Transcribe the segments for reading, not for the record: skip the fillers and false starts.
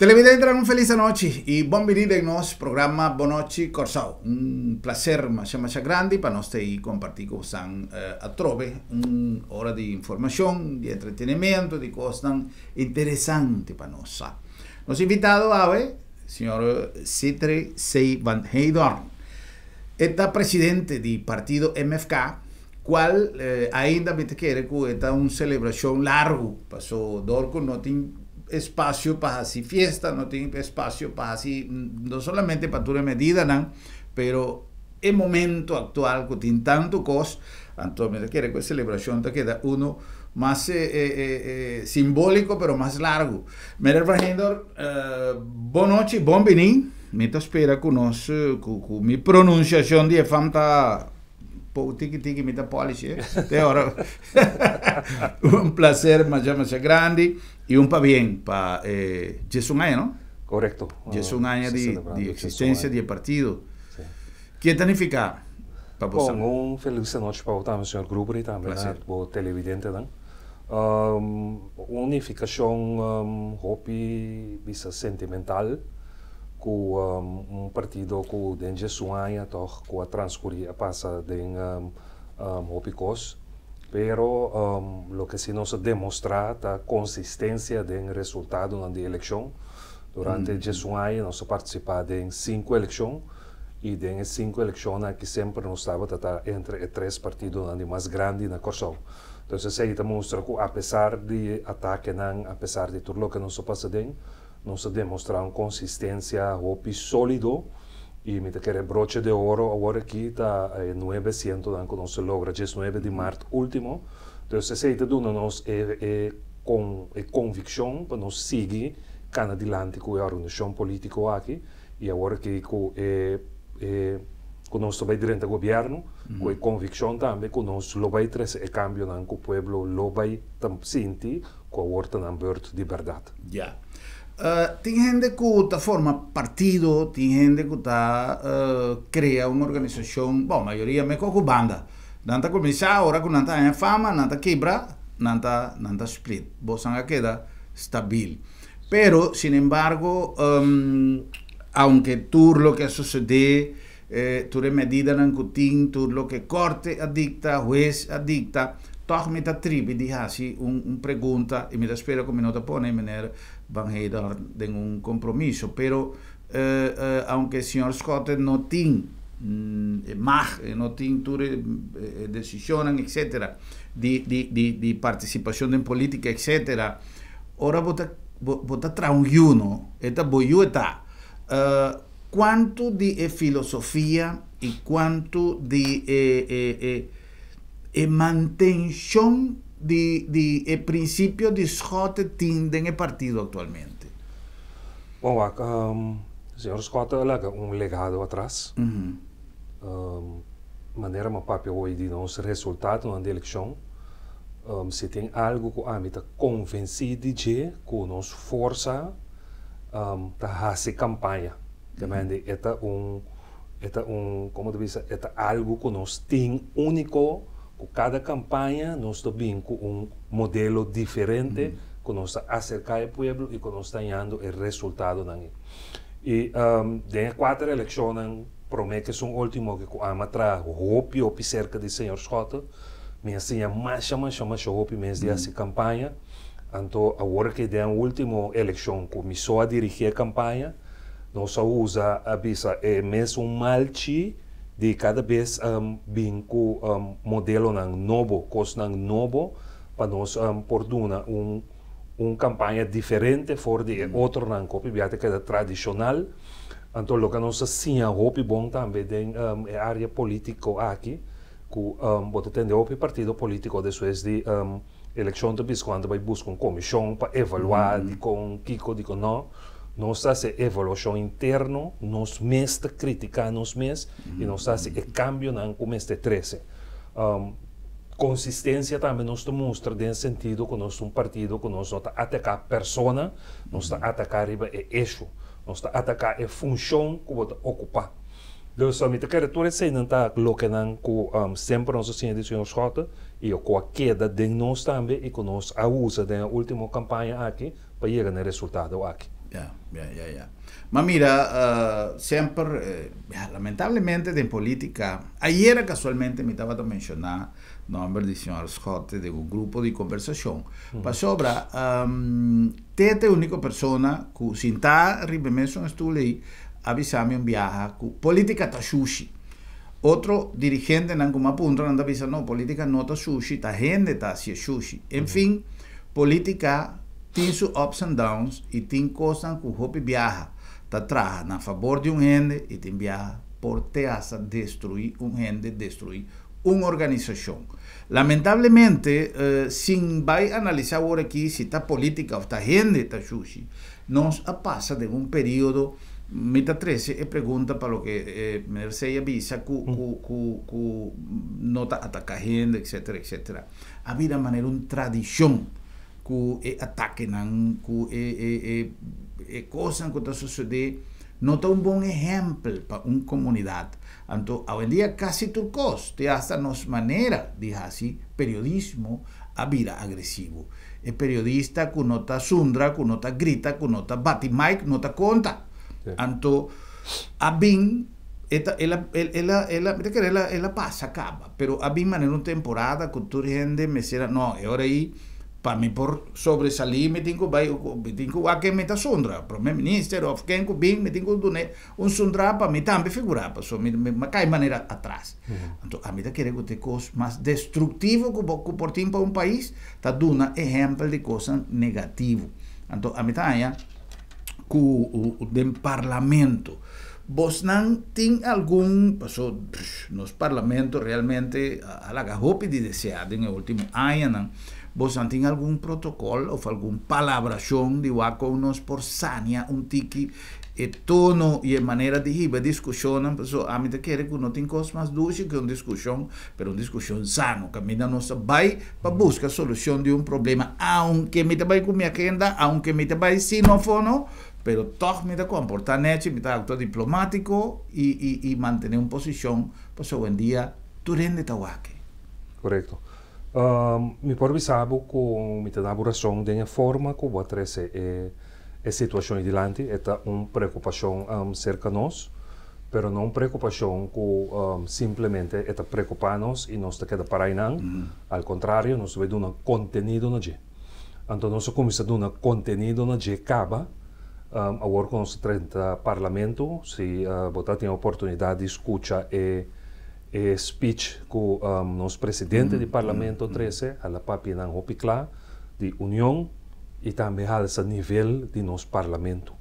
Televidentenan, un felis anochi i bon bini den nos programa Bon Nochi Kòrsou. Un plaser masha masha grandi pa nos ta ei kompartí ku bosan atrobe un ora di informashon, di entretenimiento, di kosnan interesante pa nos sa. Nos invitado awe, señor Sithree C. van Heydoorn. E ta presidente di partido MFK, kual ainda mi ta kere ku e ta un selebrashon largu, paso dor ku no tin espasio pa hasi fiesta, no tin espasio pa hasi no solamente pa tur e medidanan, pero e momento aktual ku tin tantu kos, anto mi ta kere ku e selebrashon ta keda uno mas simboliko pero mas largu. Meneer Van Heydoorn, bon nochi, bon bini. Mi ta spera ku nos ku mi pronunsiashon di e fam ta Pou tiki tiki mi ta polish e. Te ora un placer masha masha grandi y un pabien pa e 11 aña no? Correcto. 11 aña di di existencia di e partido. Si. Ke ta nifica pa boso? Bon, un feliz anochi pa bo tambe señor Gruber y tambe na bo televidentenan. Un nificacion hopi bisa sentimental. Ku un partido ku den djesun aña tòg ku a transkurí a pasa den hopi kos, pero loke si nos a demostrá ta konsistensia den resultadonan di elekshon. Durante djesun aña nos a partisipá den sinku elekshon i den e sinku elekshonnan aki semper nos tabata ta entre e tres partidonan di mas grandi na Kòrsou. Entonces esei ta mustra ku apesar di atakenan, apesar di tur loke nos a pasa den, Nos a demostrá un konsistensia hopi sólido i mi ta kere broche de oro awor aki ta e nuebe sientonan ku nos a logra diesnuebe di mart último. Dus esei ta duna nos e e kon e konvikshon pa nos sigui kana dilanti ku e organisashon polítiko aki i awor aki ku e e ku nos ta bai drenta gobièrnu ku e konvikshon tambe ku nos lo bai trese e kambionan ku pueblo lo bai ta sinti ku awor ta nan beurt di bèrdat. Ya. Tin hende ku ta forma partido, tin hende ku ta krea un organisashon, bon, mayoria mekor ku banda. Nan ta kuminsá, ora ku nan ta haña fama, nan ta kibra, nan ta nan ta split. Bosan a keda stabil. Pero, sin embargo, aunke tur loke a susedé, tur e medidanan ku tin, tur loke korte a dikta, hues a dikta, tòg mi ta tribi di hasi un un pregunta i mi ta spera ku mi no ta pone meneer Van Heydoorn den un kompromiso. Pero aunke señor Schotte no tin e mag, e no tin tur e desishonnan etcetera di di di di partisipashon den politika etcetera, ora bo ta bo ta traha un yu no, e ta bo yu e ta. Kuantu di e filosofia i kuantu di e e e e mantenshon di di e prinsipio di Schotte tin den e partido aktualmente? Bon wak, señor Schotte a laga un legado atras. Manera mi a papia hoy di nos resultatonan di elekshon, si tin algu ku ami ta konvensí di dje ku nos forsa ta hasi kampaña. Te e ta un, e ta un, komo ta bisa, e ta algu ku nos tin úniko, ku kada kampaña nos ta bin ku un modelo diferente ku nos ta aserká e pueblo i ku nos ta hañando e resultadonan ei. I den e kuater elekshonnan promé ku esun último ku ami a traha hopi hopi serka di señor Schotte, mi a siña masha masha masha hopi mes di hasi kampaña. Anto awor ke den ultimo elekshon ku mi so a dirigí e kampaña, nos a usa a bisa e mesun malchi di kada bes bin ku modelonan nobo, kosnan nobo pa nos por duna un un kampaña diferente for di e otronan ku hopi bia ta keda tradishonal. Anto loke nos a siña hopi bon tambe den e área polítiko aki ku bo ta tende hopi partido polítiko despues di Elekshon ta bisa ku nan ta bai buska un komishon pa evaluá dikon kiko dikon no. Nos ta hasi e evaluashon interno, nos mes ta kritiká nos mes i nos ta hasi e kambionan ku mester trese. Konsistensia tambe nos ta mustra den sentido ku nos ta un partido ku nos no ta ataká persona, nos ta ataká riba e eshu, nos ta ataká e funshon ku bo ta okupá. Dus mi ta kere tur eseinan ta lokenan ku semper nos a siña di señor Schotte i ku a keda den nos tambe i ku nos a usa den e ultimo kampaña aki pa yega na e resultado aki. Ja. Ma mira, semper, ja, lamentablemente den politica, ayera casualmente mi tabata menciona nomber di señor Schotte den un grupo di conversacion. Pasobra, te e unico persona cu sinta riba mesun stoel ey a bisa mi un biaha cu politica ta sushi. Otro dirigentenan cu mi a puntra nan ta bisa no, politica no ta sushi, ta hende ta hacié sushi. En fin, politica tin su ups and downs y tin cosnan cu hopi biaha ta traha na fabor di un hende y tin biaha por te hasta destrui un hende, destrui un organisacion. Lamentablemente, sin bay analisa awor aki si ta politica of ta hende ta shushi, nos a pasa den un periodo, mi ta trece e pregunta pa loke meneer Sey a bisa cu cu cu cu no ta ataca hende etcetera etcetera, a bira manera un tradicion cu e atakenan, cu e e e e cosnan cu ta sucede no ta un bon ehempel pa un comunidad. Anto awendia casi tur cos, te hasta nos manera di haci periodismo a bira agresivo. E periodista cu no ta zundra, cu no ta grita, cu no ta bati mic, no ta conta. Anto a bin, e ta, el a, el a, el a, mi ta kere el a, el a pasa caba, pero a bin manera un temporada cu tur hende mester a, no, e ora ey Pa mi por sobresalí mi tin ku bai, mi tin ku wak ken mi ta sundra, prome minister òf ken ku bin mi tin ku dun'é un sundra pa mi tambe figurá, pasobra mi mi a kai manera atras. Anto ami ta kere ku ta e kos mas destruktivo ku bo ku por tin pa un pais ta duna ehèmpel di kosnan negativo. Anto ami ta haña ku den parlamento bosnan tin algun, paso nos parlamento realmente a laga hopi di deseá den e último añanan. Bosan tin algun protocol of algun palabracion di wak con nos por sania un tiki e tono y e manera di hiba e discusionnan? Pasobra ami ta kere cu no tin cos mas dushi cu un discusion, pero un discusion sano, caminda nos ta bay pa busca solucion di un problema, aunke mi ta bay cu mi agenda, aunke mi ta bay sin of no, pero toch mi ta comporta nechi, mi ta actua diplomatico y y y mantene un posicion, pasobra hoendia tur hende ta wak. Correcto. Mi por bisa bo ku mi ta da bo rason den e forma ku bo a trese e e situashon ei dilanti. E ta un preokupashon serka nos, pero no un preokupashon ku simplemente e ta preokupá nos i nos ta keda pará einan. Al kontrario, nos ta bai duna kontenido na dje. Anto nos a kuminsá duna kontenido na dje kaba awor ku nos ta drenta parlamento. Si bo ta tin oportunidat di skucha e E speech ku nos presidente di parlamento trese a la papia nan hopi kla di union i tambe halsa nivel di nos parlamento.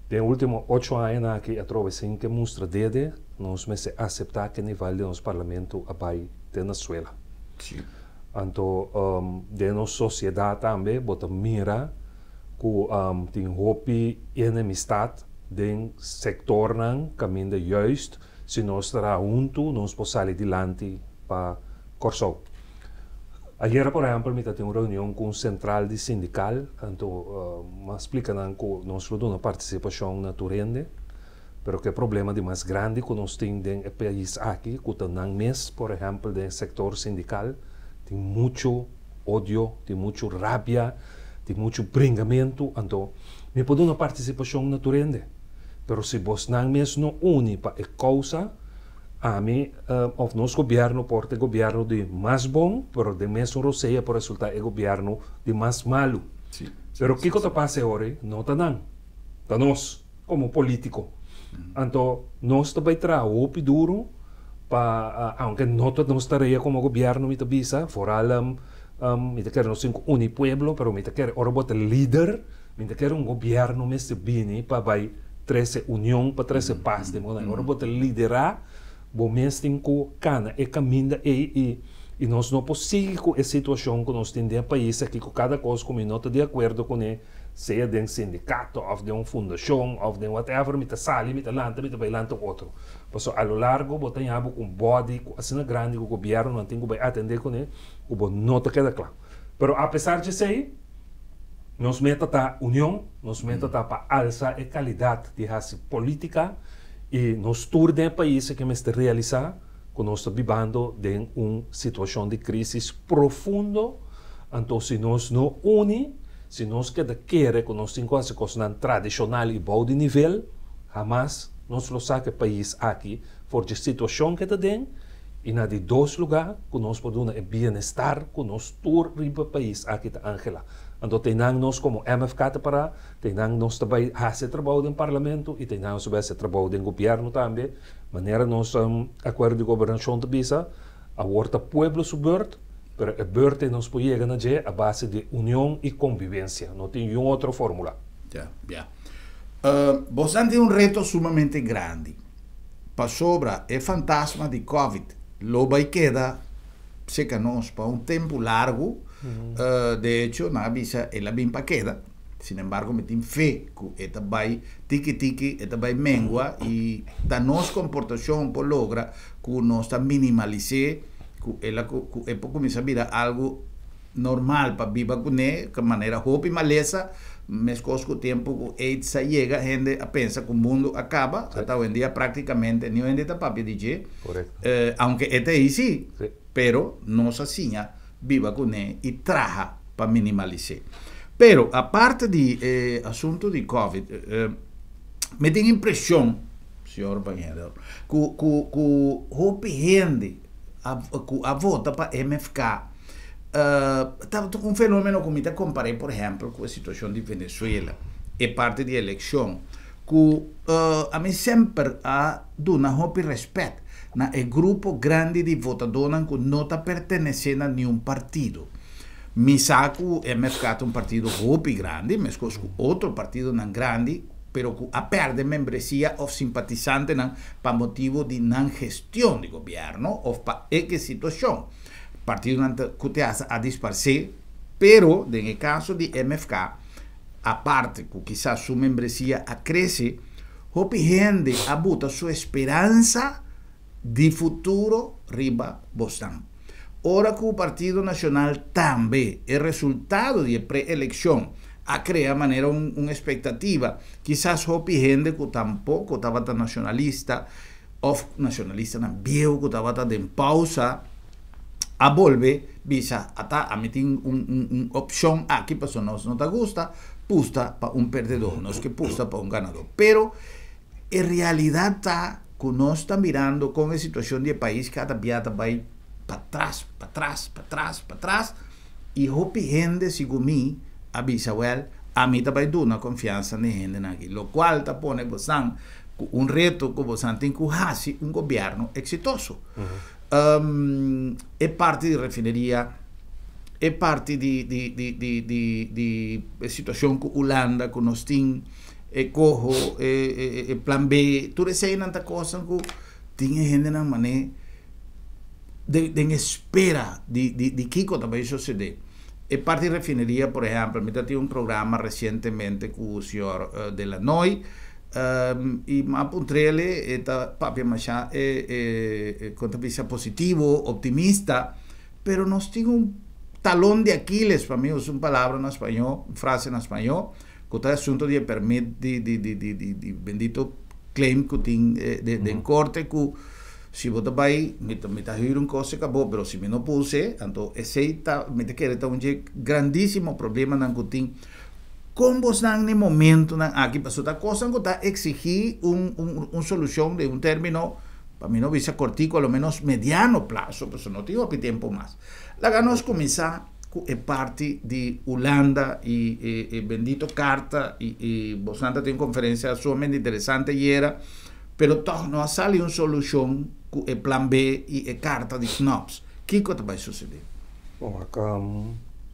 Den ultimo ocho añanan aki atrobe sin ke mustra dede nos mester asepta ke nivel di nos parlamento a bai te na suela. Anto den nos sosiedat tambe bo ta mira ku tin hopi enemistad den sektornan kaminda juist Si nos traha huntu, nos por sali dilanti pa Kòrsou. Ayera por ehèmpel mi ta tin un reunion ku un sentral di sindikal, anto mi a splika nan ku nos lo duna partisipashon na tur hende, pero ku e problema di mas grandi ku nos tin den e pais aki ku ta nan mes, por ehèmpel den e sektor sindikal, tin muchu odio, tin muchu rabia, tin muchu bringamentu, anto mi por duna partisipashon na tur hende. Pero si bosnan mes no uni pa e kousa, ami of nos gobièrnu por ta e gobièrnu di mas bon, pero den mesun rosea por resultá e gobièrnu di mas malu. Pero kiko ta pasa e ora ei? No ta nan, ta nos komo polítiko. Anto nos ta bai traha hopi duru pa, aunke no ta nos tarea komo gobièrnu mi ta bisa, foral mi ta kere nos tin ku uni pueblo, pero mi ta kere ora bo ta lider, Mi ta kere un gobierno mester bini pa bai trece union, pa trece paz den bo nan. Ora bo ta lidera, bo mes tin cu cana e caminda ey y y nos no por sigui cu e situacion cu nos tin den e pais aki cu cada cos cu mi no ta di acuerdo cune, sea den sindicato of den un fundacion of den whatever, mi ta sali, mi ta lanta, mi ta bai lanta otro. Pasobra a lo largo bo ta ña bo cu un body cu asina grandi cu gobiernonan tin cu bai atende cune cu bo no ta keda cla. Pero apesar djesey, Nos meta ta union, nos meta ta pa alsa e kalidat di hasi politika i nos tur den e pais aki mester realisá ku nos ta bibando den un situashon di krisis profundo, anto si nos no uni, Si nos keda kere ku nos tin ku hasi kosnan tradishonal i bou di nivel, hamas nos lo saka e pais aki for dje situashon ku e ta den i na di dos lugá ku nos por duna e bienestar ku nos tur riba e pais aki ta anhelá. Anto teinan nos komo MFK ta pará, teinan nos ta bai hasi e trabou den parlamento i teinan nos ta bai hasi e trabou den gobièrnu tambe. Manera nos akuerdo di gobernashon ta bisa, awor ta pueblo su bùrt, pero e bùrt ei nos por yega na dje a base di union i konbibensia. No tin niun otro fórmula. Ya, ya. Bosnan tin un reto sumamente grandi, pasobra e fantasma di Covid lo bai keda serka nos pa un tempu largu. De hecho, nan a bisa el a bin pa keda. Sin embargo, mi tin fe ku e ta bai tiki tiki, e ta bai mengua i ta nos komportashon por logra ku nos ta minimalis'é, ku el a ku e por kuminsá bira algu normal pa biba kuné, manera hopi malesa, meskos ku tempu ku aids a yega hende a pensa ku mundu a kaba, ata awendia praktikamente niun hende ta papia di dje, aunke e ta ei sí, pero nos a siña biba kuné i traha pa minimalis'é. Pero aparte di e asuntu di Covid, mi tin impreshon, señor Van Hendel, ku ku ku hopi hende a ku a vota pa MFK tabata un fenomeno ku mi ta kompar'é por ehèmpel ku e situashon di Venezuela, e parti di elekshon ku ami semper a duna hopi rèspèt na e grupo grandi di votadónan ku no ta pertenesé na niun partido. Mi sa ku MFK ta un partido hopi grandi, meskos ku otro partidonan grandi, pero ku a pèrdè membresia òf simpatisantenan pa motibu di nan gestion di gobièrnu òf pa eke situashon. Partidonan ta ku te hasta a disparsé, pero den e kaso di MFK, aparte ku kisas su membresia a krese, hopi hende a buta su esperansa di futuro riba bosnan. Ora ku Partido Nashonal tambe e resultado di e pre-elekshon a krea manera un un espektativa, kisas hopi hende ku tampoko tabata nashonalista òf nashonalistanan bieu ku tabata den pausa a bolbe bisa ata ami tin un un un opshon aki pasobra nos no ta gusta pusta pa un perdedó, nos ke pusta pa un ganadó. Pero e realidat ta ku nos ta mirando kon e situashon di e pais kada bia ta bai patras, patras, patras, patras i hopi hende segun mi a bisa wèl ami ta bai duna konfiansa na e hendenan aki lokual ta pone bosan ku un reto ku bosan tin ku hasi un gobièrnu eksitoso. E parti di refineria, e parti di di di di di di e situashon ku Hulanda ku nos tin e koho, e plan B, tur eseinan ta kosnan ku tin e hendenan man'é den espera di kiko ta bai sosodé. E parti refineria, por ehèmpel, mi ta tin un programa resientemente ku señor De Lanoy i mi a puntr'el, e ta papia masha kon ta bisa positivo, optimista, pero nos tin un talon di Aquiles, pa mi usa un palabra na spañó, un frase na spañó, Ku ta e asunto di e permit di di di di di di bendito claim ku tin den korte ku si bo ta bai mi ta mi ta hür un kos e kabo pero si mi no puse anto esei ta mi ta kere ta un dje grandisimo problemanan ku tin kon bosnan na e momentonan aki pasobra ta kosnan ku ta eksigi un un un solushon den un termino pa mi no bisa kortiku a lo menos mediano plaso pasobra no tin hopi tempu mas laga nos kuminsá ku e parti di Hulanda i e bendito karta i i bosnan ta tin un konferensia sumamente interesante ayera, pero tòg no a sali un solushon ku e plan B i e karta di Knops. Kiko ta bai susedé? Bon,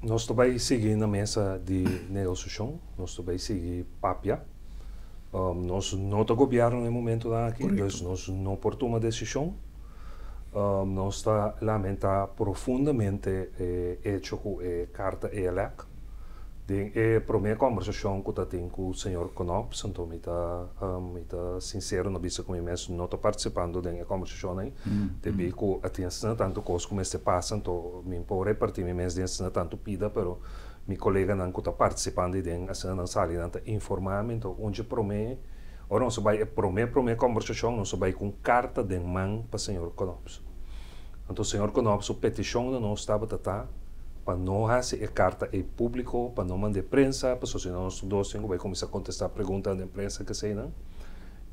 nos ta bai sigui na mesa di negosiashon, nos ta bai sigui papia. Nos no ta gobièrnu na e momentunan aki, dus nos no por tuma desishon. Nos ta lamentá profundamente e echo ku e karta ei a lèk. Den e promé kòmbersashon ku ta tin ku señor Knops, anto mi ta mi ta sinsero na bisa ku mi mes no ta partisipando den e kòmbersashon ei, debí ku a tin asina tantu kos ku mester pasa, anto mi por repartí mi mes den asina tantu pida, pero mi koleganan ku ta partisipando ei den asina nan sali nan ta informá mi, anto un dje promé. Ora nos a bai e promé promé kòmbersashon, nos a bai ku un karta den man pa señor Knops. Anto señor Knops su petishon na nos tabata ta Pa no hasi e karta ei públiko, pa no manda prensa, pasobra si nos dos tin ku bai kuminsá kontestá pregunta den prensa ku eseinan.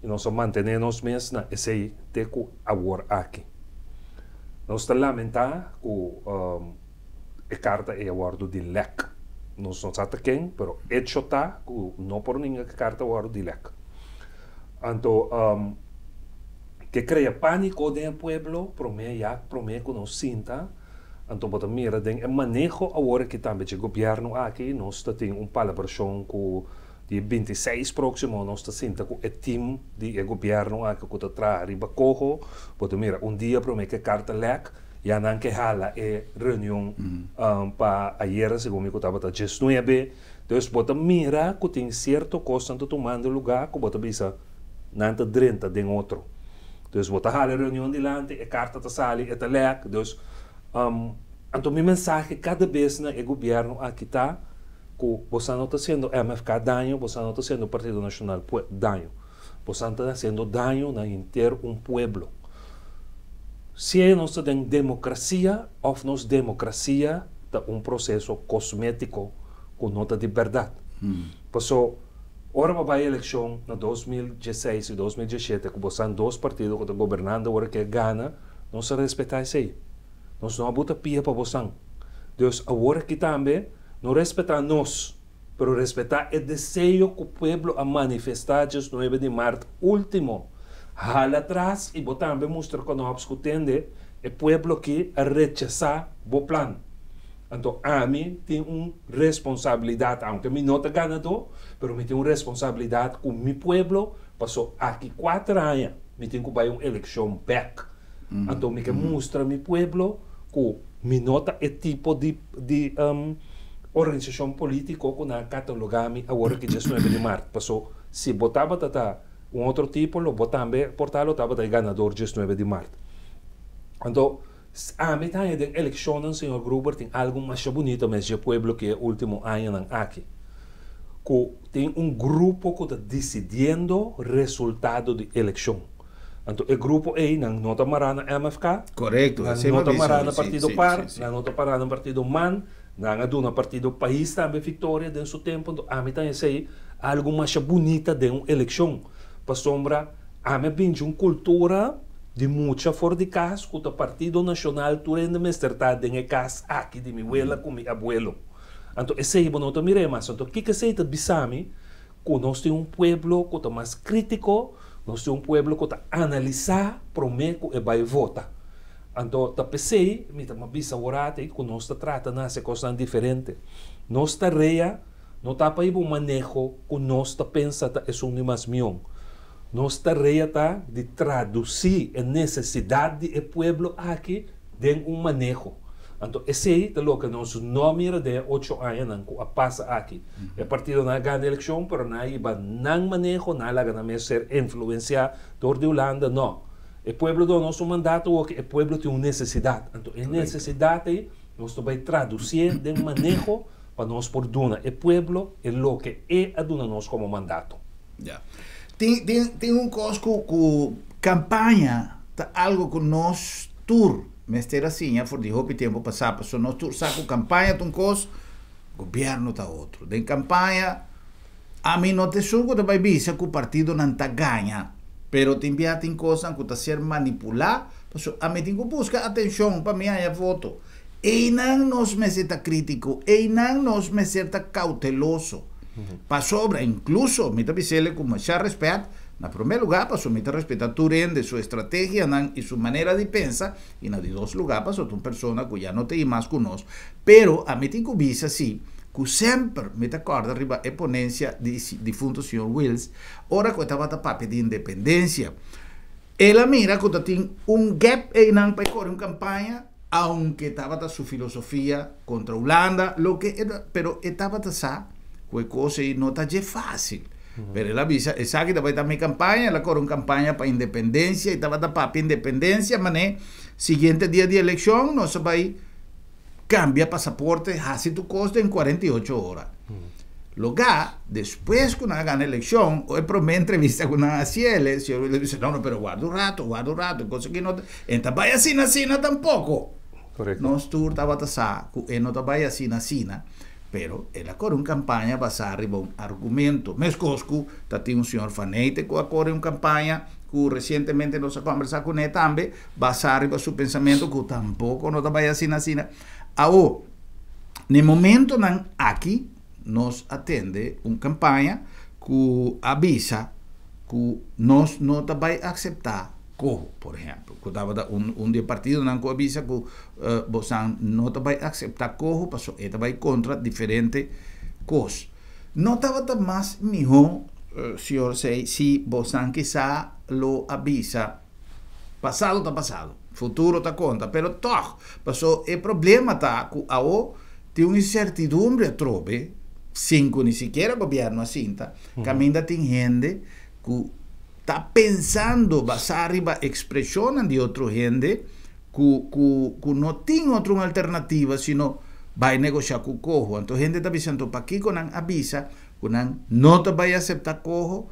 I nos a mantené nos mes na esei te ku awor aki. Nos ta lamentá ku e karta ei a wòrdu di lèk. Nos no sa ta ken, pero echo ta ku no por ninga ku e karta a wòrdu di lèk. Anto ke krea pániko den e pueblo promé ya promé ku nos sinta. Anto bo ta mira den e maneho awor aki tambe dje gobièrnu aki, nos ta tin un palabrashon ku di e 26 próksimo nos ta sinta ku e tim di e gobièrnu aki ku ta traha riba koho. Bo ta mira un dia promé ku e karta lèk, ya nan ke hala e reunion pa ayera segun mi ku tabata 19. Dus bo ta mira ku tin sierto kosnan ta tumando lugá ku bo ta bisa nan ta drenta den otro. Dus bo ta hala e reunion dilanti, e karta ta sali, e ta lèk. Dus, anto mi mensahe kada bes na e gobièrnu aki ta ku bosan no ta hasiendo MFK daño, bosan no ta hasiendo Partido Nashonal daño. Bosan ta hasiendo daño na henter un pueblo. Sea nos ta den demokrasia òf nos demokrasia ta un proseso kosmétiko ku no ta di bèrdat. Paso. Ora bo bai elekshon na 2016 i 2017 ku bo san dos partido ku ta gobernando awor ke gana, nos a respetá esei. Nos no a buta pia pa bosan. Dus awor aki tambe no respetá nos, pero respetá e deseo ku pueblo a manifestá 19 di mart último. Hala atras i bo tambe mustra Knops ku tende e pueblo aki a rechasá bo plan. Anto ami tin un responsabilidat, aunke mi no ta ganadó, pero mi tin un responsabilidat ku mi pueblo, paso aki 4 aña mi tin ku bai un elekshon bèk. Anto mi ke mustra mi pueblo ku mi no ta e tipo di organisashon polítiko ku nan a katalogá mi awor aki 19 di mart. Paso si bo tabata ta un otro tipo, lo bo tambe por ta lo tabata e ganador 19 di mart. Anto ami ta den elekshonnan, señor Gruber, tin algu mas bunita mes e pueblo ku e último añanan aki. Ku tin un grupo ku ta desidiendo resultado di elekshon. Anto e grupo ei nan no ta mará na MFK. Nan no ta mará na Partido PAR, nan no ta mará na Partido MAN, nan a duna Partido Pais tambe viktoria den su tempu. Anto ami ta esei algu mas bunita den un elekshon. Pasobra ami a bin di un kultura di mucha for di kas ku ta Partido Nashonal tur hende mester ta den e kas aki di mi wela ku mi abuelo. Anto esei bo no ta mira mas. Anto kiko esei ta bisa mi? Ku nos tin un pueblo ku ta mas krítiko, nos tin un pueblo ku ta analisá promé ku e bai vota. Anto ta p'esei mi ta bisa awor ku nos ta trata na hasi kosnan diferente. Nos tarea no ta pa un maneho ku nos ta pensa ta esun di mas mihó. Nos tarea ta di tradusí e nesesidat di e pueblo aki den un maneho. Anto esei ta loke nos no a mira den 8 añanan ku a pasa aki. E partido nan a gana elekshon, pero nan a hiba nan maneho, nan a laga nan mes ser influensiá dor di Hulanda, no. E pueblo a duna nos un mandato ku e pueblo tin un nesesidat. Anto e nesesidat ei nos ta bai tradusí den maneho pa nos por duna e pueblo e loke e a duna nos komo mandato. Ja. Tin un kos ku kampaña ta algu ku nos tur mester a siña for di hopi tempu pasá, paso nos tur sa ku kampaña ta un kos, gobièrnu ta otro. Den kampaña ami no ta esun ku ta bai bisa ku partidonan ta gaña, pero tin bia tin kosnan ku ta ser manipulá, paso ami tin ku buska atenshon pa mi haña voto. Einan nos mester ta krítiko, einan nos mester ta kauteloso. Pasobra, inkluso, mi ta bis'é ku masha rèspèt, na promé lugá, paso mi ta respetá tur hende, su estrategianan i su manera di pensa, i na di dos lugá, paso ta un persona ku ya no ta mas ku nos. Pero ami tin ku bisa si, ku semper mi ta kòrda riba e ponensia di difunto señor Wills, ora ku e tabata papia di independensia. El a mira ku tin un gap einan pa kore un kampaña, aunke tabata su filosofia kontra Hulanda, loke era, pero e tabata sa ku e kos ei no ta fásil. Pero el a bisa, esaki tabata mi kampaña, el a kore un kampaña pa independensia, i tabata papia independensia, mané, siguiente dia di elekshon, nos a bai kambia pasaporte, hasi tur kos den 48 ora. Logá, despues ku nan a gana elekshon, e promé entrevista ku nan a hasi, señor Wills a bisa, "No, no, pero warda un ratu, warda un ratu, kos aki no, e n' ta bai asina, asina tampoko." Korekto. Nos tur tabata sa ku e no ta bai asina asina, pero el a kore un kampaña basá riba un argumento. Meskos ku ta tin un señor Faneyte ku a kore un kampaña ku resientemente nos a kòmbersá kuné tambe, basá riba su pensamentu ku tampoko no ta bai asina asina. Awor, na e momentonan aki nos a tende un kampaña ku a bisa ku nos no ta bai akseptá Coho, por ehempel, ku tabata un un di e partidonan ku a bisa ku bosan no ta bai akseptá Coho pasobra e ta bai kontra diferente kos. No tabata mas mihó, señor Sei, si bosan kisá lo a bisa pasado ta pasado, futuro ta konta, pero tòg, pasobra e problema ta ku awo tin un insertidumbre atrobe, sin ku ni sikiera gobièrnu a sinta, kaminda tin hende ku ta pensando basá riba ekspreshonnan di otro hende ku ku ku no tin otro un alternativa sino bai negoshá ku Coho. Anto hende ta bisa anto pakiko nan a bisa ku nan no ta bai aseptá Coho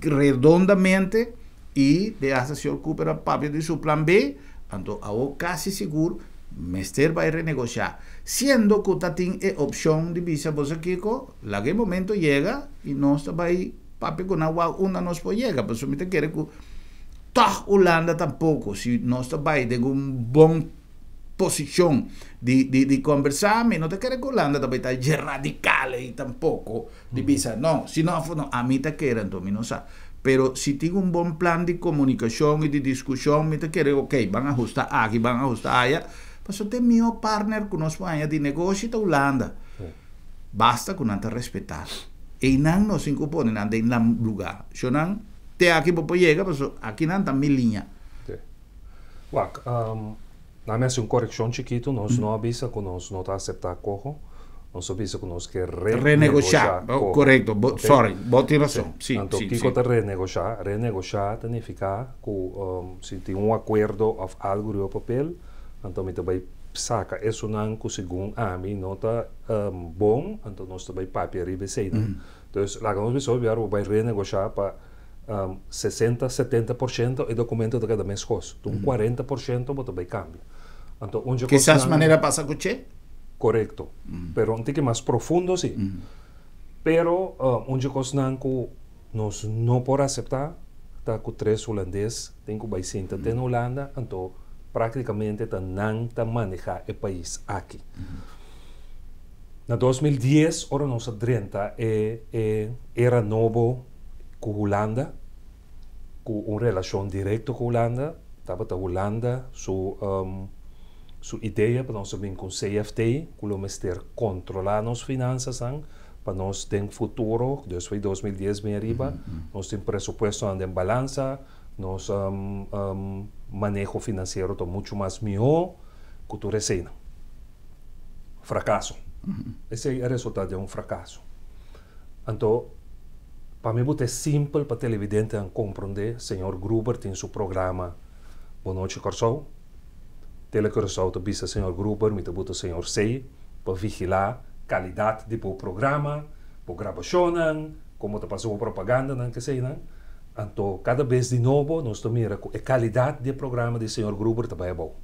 redondamente i de hasta señor Cooper a papia di su plan B, anto awo kasi sigur mester bai renegoshá. Siendo ku ta tin e opshon di bisa boso kiko, laga e momento yega i nos ta bai Papia ku nan wak unda nos por yega, pasobra mi ta kere ku tòg Hulanda tampoko, si nos ta bai den un bon posishon di di di kombersá, mi no ta kere ku Hulanda ta bai ta dje radikal ei tampoko di bisa no, si no afo no, ami ta kere anto mi no sa. Pero si tin un bon plan di komunikashon i di diskushon mi ta kere ok, ban ahusta aki, ban ahusta aya, pasobra ta e mihó partner ku nos por haña di negoshi ta Hulanda. Basta ku nan ta respetá. Einan nos tin ku pone nan den nan lugá. Shonnan, te aki bo por yega, pasobra akinan ta mi liña. Sí. Wak, nan mi hasi un korekshon chikitu. Nos no a bisa ku nos no ta aseptá koho. Nos a bisa ku nos ke Renegoshá. renegoshá koho. Korekto. Bo, Oké? sorry, bo tin Sí. rason. Sí, Anto, sí, kiko sí. ta renegoshá? Renegoshá ta nifiká ku si tin un akuerdo òf algu riba papel, anto mi ta bai saka esunnan ku segun ami no ta bon, anto nos ta bai papia riba eseinan. Dus laga nos bisa hopi bo bai renegoshá pa 60, 70% e dokumento ta keda meskos. Un 40% bo ta bai kambia. Anto un dje Kisas kosnan. Manera pasa ku Che? Korekto. Pero un tiki mas profundo si. Pero un dje kosnan ku nos no por aseptá ta ku tres hulandes tin ku bai sinta te na Hulanda, anto práktikamente ta nan ta manehá e pais aki. Na 2010 ora nos a drenta e e era nobo ku Hulanda, ku un relashon direkto ku Hulanda, tabata Hulanda su su idea pa nos a bin ku un CFT ku lo mester kontrolá nos finansasan pa nos den futuro, dus for 2010 bin ariba, nos tin presupuestonan den balansa, nos maneho finansiero ta muchu mas mihó ku tur eseinan. Frakaso. Esei a resultá den un frakaso. Anto, pa mi bo ta e simpel pa televidentenan komprondé, señor Gruber tin su programa Bon Nochi Kòrsou. Tele Curaçao ta bisa señor Gruber, mi ta buta señor Sey pa vigilá kalidat di bo programa, bo grabashonnan, komo ta pasa bo propagandanan, keseinan. Anto kada bes di nobo nos ta mira ku e kalidat di e programa di señor Gruber ta bai abou.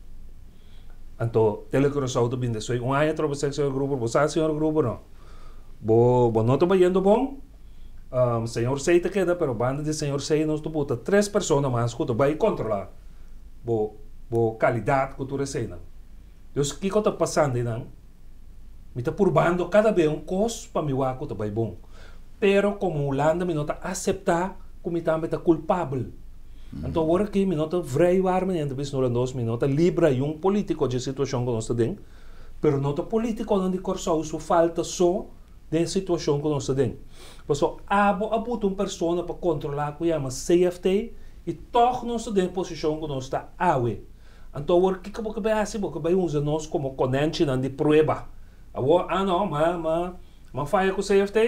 Anto Tele Curaçao ta bin despues un aña atrobe sek señor Gruber, bo sa señor Gruber no, bo bo no ta bayendo bon, señor Sey ta keda pero banda di señor Sey nos ta buta tres persona mas ku ta bai kontrolá bo bo kalidat ku tur eseinan. Dus kiko ta pasando einan? Mi ta purbando kada be un kos pa mi wak ku ta bai bon. Pero komo Hulanda mi no ta aseptá ku mi tambe ta kulpabel. Anto awor aki mi no ta vrijwaar meneer ta bisa Hulandos, mi no ta libra yun polítiko dje situashon ku nos ta den, pero no ta polítikonan di Kòrsou su falta so den e situashon ku nos ta den. Pasobra abo a buta un persona pa kontrolá ku yama CFT i tòg nos ta den e posishon ku nos ta awe. Anto awor kiko bo ke bai hasi? Bo ke bai usa nos komo konènchinan di prueba. Awor, ah no, ma, ma, ma faya ku CFT,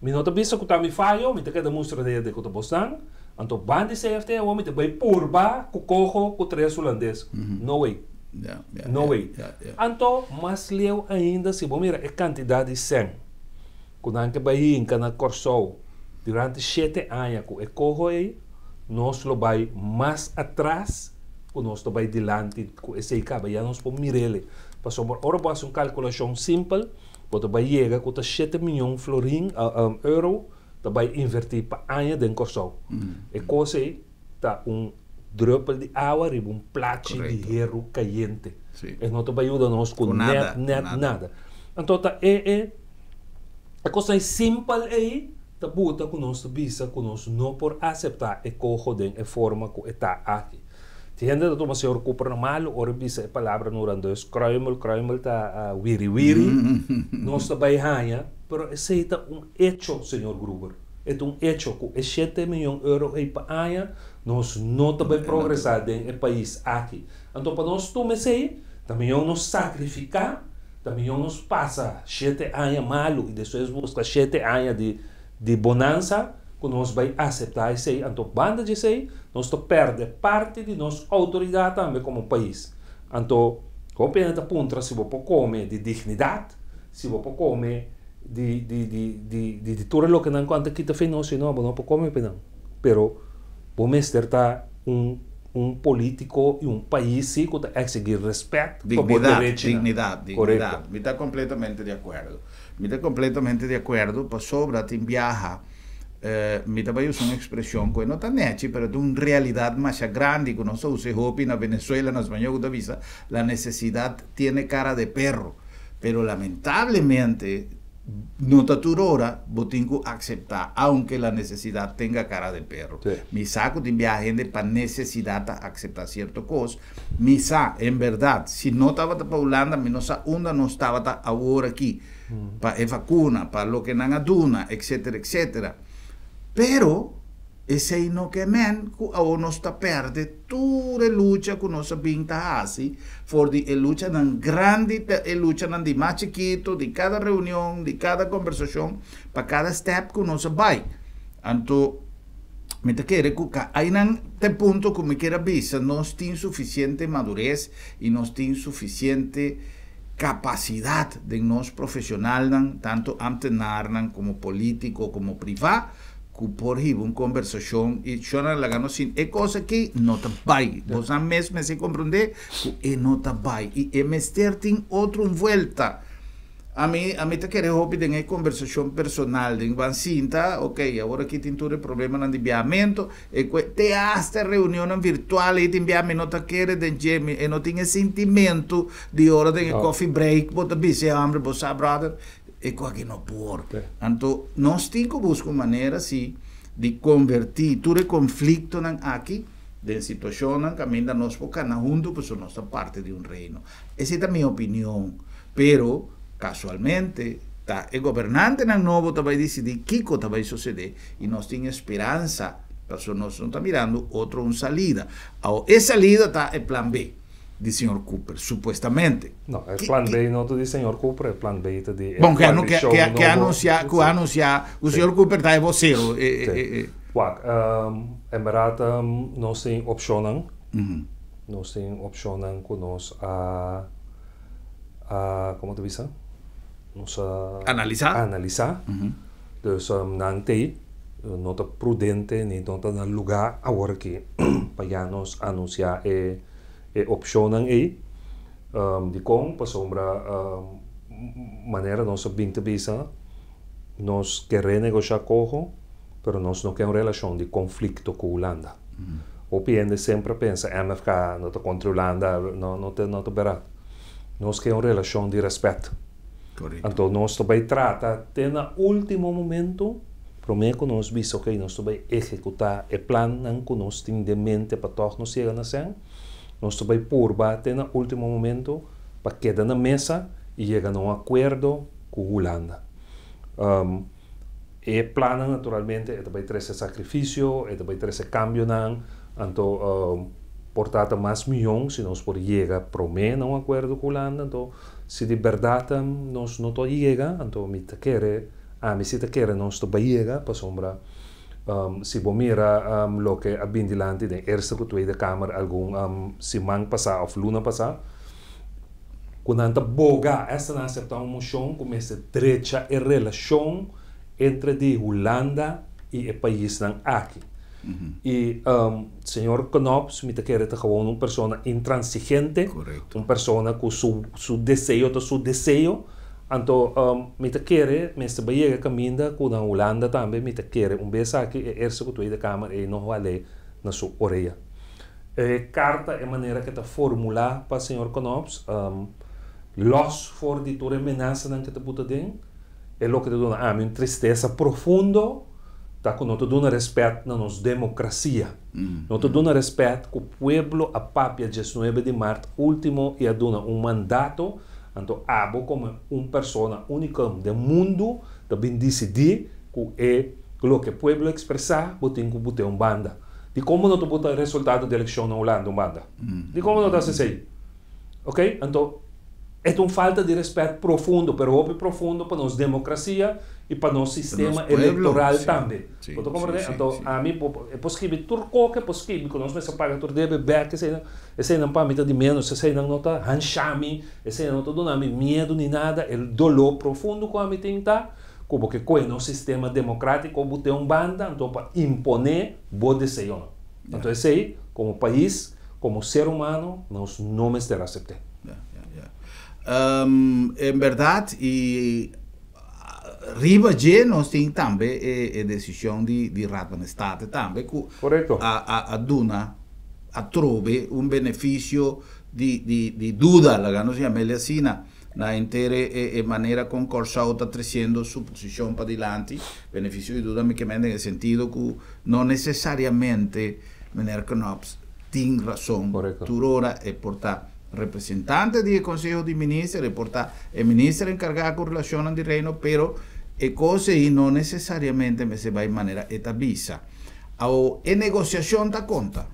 mi no ta bisa ku ta mi fayo, mi ta keda mustra dede ku ta bosnan. Anto ban di CFT awor mi ta bai purba ku koho ku tres hulandes. No way. No way. Anto mas leu ainda si bo mira e kantidat di sèn ku nan ke bai hinka na Kòrsou durante shete aña ku e koho ei, nos lo bai mas atras. Ku nos ta bai dilanti ku esei kaba ya nos por mir'el. Pasobra ora bo hasi un kalkulashon simpel, bo ta bai yega ku ta shete mion florin, euro, ta bai invertí pa aña den Kòrsou. E kos ei ta un drùpel di awa riba un plachi di heru kayente. E no ta bai yuda nos ku nèt, nèt nada. Anto ta e e e kosnan simpel ei ta buta ku nos ta bisa ku nos no por aseptá e koho den e forma ku e ta aki. Tin hende ta tuma señor Cooper na malu ora e bisa e palabra na hulandes kruimel, kruimel ta wiri wiri, nos ta bai haña, pero esei ta un echo señor Gruber, e ta un echo ku e shete miyon euro ei pa aña nos no ta bai progresá den e pais aki. Anto pa nos tuma esei ta miyon nos sakrifiká, ta miyon nos pasa shete aña malu i despues buska shete aña di di bonansa ku nos bai aseptá esei, anto banda di esei nos ta pèrdè parti di nos outoridat tambe komo pais. Anto hopi hende ta puntra si bo por kome di dignidat, si bo por kome di di di di di di tur e lokenan ku nan ta kita fe nos, si no bo no por kome pe nan. Pero bo mester ta un un polítiko i un pais si ku ta eksigí rèspèt pa bo Dignidat, derechinan. dignidat, Korekto. dignidat. Mi ta kompletamente di akuerdo. Mi ta completamente di acuerdo pasobra tin biaha mi ta bay usa un expresion cu e no ta nechi pero ta un realidad masha grandi cu nos ta usa e hopi na Venezuela na spañol cu ta bisa la necesidad tiene cara de perro pero lamentablemente no ta tur ora bo tin cu acepta aunke la necesidad tenga cara de perro. Mi sa cu tin biaha hende pa necesidad ta acepta cierto cos. Mi sa, en berdad, si no tabata pa Hulanda, mi no sa unda nos tabata awor aki, pa e vacuna, pa loke nan a duna, etcetera, etcetera. Pero, esey no ke men cu awor nos ta perde tur e lucha cu nos a bin ta haci, for di e luchanan grandi te e luchanan di mas chikito, di cada reunion, di cada conversacion, pa cada step cu nos a bay. Anto. Mi ta kere ku ka ainan ta e punto ku mi kier a bisa, nos tin sufisiente madures i nos tin sufisiente kapasidat den nos profesionalnan, tantu ambtenarnan komo polítiko komo privá, ku por hiba un kombersashon i shona laga nos sinti e kos aki no ta bai. Bosan mes mester komprondé ku e no ta bai i e mester tin otro un vuelta. Ami, ami ta kere hopi den e kombersashon personal, den ban sinta, ok, awor aki tin tur e problemanan di biahamentu, e ku te asta e reunionnan virtual ei tin biaha mi no ta kere den dje, mi e no tin e sintimentu di ora den e coffee break bo ta bisa e hombre, bo sa brother, e ku aki no por. Anto nos tin ku buska un manera si di konvertí tur e konfliktonan aki den situashonnan kaminda nos por kana huntu pasobra nos ta parti di un reino. Esei ta mi opinion, pero casualmente ta e gobernantenan nobo ta bai dicidi kico ta bai sucede y nos tin e speransa pasobra nos no ta mirando otro un salida. Awo e salida ta e plan B di señor Cooper, supuestamente. No, e plan B no ta di señor Cooper, e plan B ta di e Bon, ke coalicion ke nobo. anuncia, ku anuncia ku señor Cooper ta e vocero. Sí. Wak, en berdad nos tin opcionnan. Nos tin opcionnan cu nos a, a, como ta bisa? Nos a. Analisa. Analisa. Dus nan t'ey, no ta prudente ni no ta na lugar awor aki pa ya nos anuncia e, e opcionnan ey. Dicon? Pasobra manera nos a bin ta bisa, nos ke renegocia coho, pero nos no ke un relacion di conflicto cu Hulanda. Hopi hende semper a pensa MFK no ta kontra Hulanda, no, no ta, no ta bèrdat. Nos ke un relashon di rèspèt. Anto nos ta bai trata te na último momento promé ku nos bisa okey nos ta bai ehekutá e plannan ku nos tin den mente pa tòg nos yega na sèn. Nos ta bai purba te na último momento pa keda na mesa i yega na un akuerdo ku Hulanda. E plannan naturalmente e ta bai trese sakrifisio, e ta bai trese kambionan, anto por ta ta mas mion si nos por yega promé na un akuerdo ku Hulanda, anto si di bèrdat nos no ta yega, anto mi ta kere, ami si ta kere nos ta bai yega, pasobra si bo mira loke a bin dilanti den Eerste ku Tweede Kamer algun siman pasá òf luna pasá, ku nan ta boga esta nan aseptá un moshon ku mester drecha e relashon entre di Hulanda i e paisnan aki. I señor Knops, mi ta kere, ta gewoon un persona intransigente, un persona ku su deseo ta su deseo. Anto mi ta kere mester bai yega kaminda ku na Hulanda tambe, mi ta kere, un bes aki e Eerste ku Tweede Kamer ei no hal'é na su orea. E karta, e manera ku e ta formulá pa señor Knops, lòs for di tur e menasanan ku e ta buta den, e loke ta duna ami un tristesa profundo ta ku no ta duna rèspèt na nos demokrasia. No ta duna rèspèt ku pueblo a papia 19 di mart último i a duna un mandato, anto abo komo un persona úniko den mundu ta bin disidí ku e loke pueblo ekspresá bo tin ku but'é un banda. Dikon bo no ta buta resultado di elekshon na Hulanda un banda? Dikon bo no ta hasi esei? Ok, anto e ta un falta di respet profundo, pero hopi profundo pa nos demokrasia i pa nos sistema elektoral tambe. Bo ta komprende? Anto ami bo e por skibi tur koke por skibi ku nos mester paga tur debe bek eseinan, eseinan pa mi ta di menos, eseinan no ta hansha mi, eseinan no ta duna mi miedu ni nada. E doló profundo ku ami tin ta ku bo ke kohe nos sistema demokratiko bo ten un banda anto pa imponé bo deseonan. Anto esei komo pais, komo ser humano nos no mester asept'é. Ya, ya, ya. En bèrdat i riba dje nos tin tambe e desishon di Raad van State tambe ku a duna atrobe un benefisio di duda, laga nos yam'el asina, na henter e manera kon Kòrsou ta tresiendo su posishon padilanti. Benefisio di duda mi ke men den e sentido ku no nesesariamente Meneer Knops tin rason tur ora. E por ta representante di e Konseho di Minister, e por ta e minister enkargá ku relashonnan di Reino, pero e kos ei no nesesariamente mester bai manera e ta bisa. Awo e negosiashon ta konta.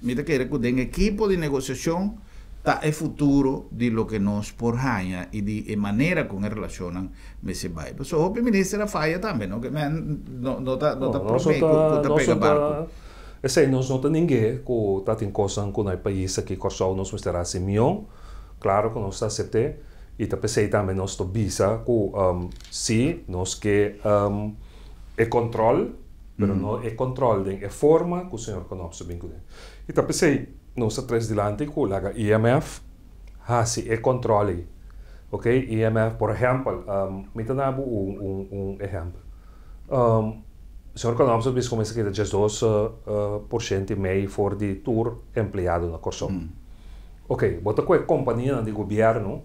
Mi ta kere ku den ekipo di negosiashon ta e futuro di loke nos por haña i di e manera kon e relashonnan mester bai. Pasobra hopi minister a faya tambe, no ke men no no ta no ta promé ku ta pega barku. Esei nos no ta ning'é ku ta tin kosnan ku na e pais aki Kòrsou nos mester hasi mió. Klaro ku nos ta asept'é i ta p'esei tambe nos ta bisa ku si nos ke e kòntròl, pero no e kòntròl den e forma ku señor Knops a bin kuné. I ta p'esei nos ta tres dilanti ku laga IMF hasi e kòntròl ei. Oke, IMF por ehèmpel, mi ta na bo un ehèmpel. Señor Knops a bisa ku mester kita 12% i mei for di tur empleado na Kòrsou. Oke, bo ta ku e kompanianan di gobièrnu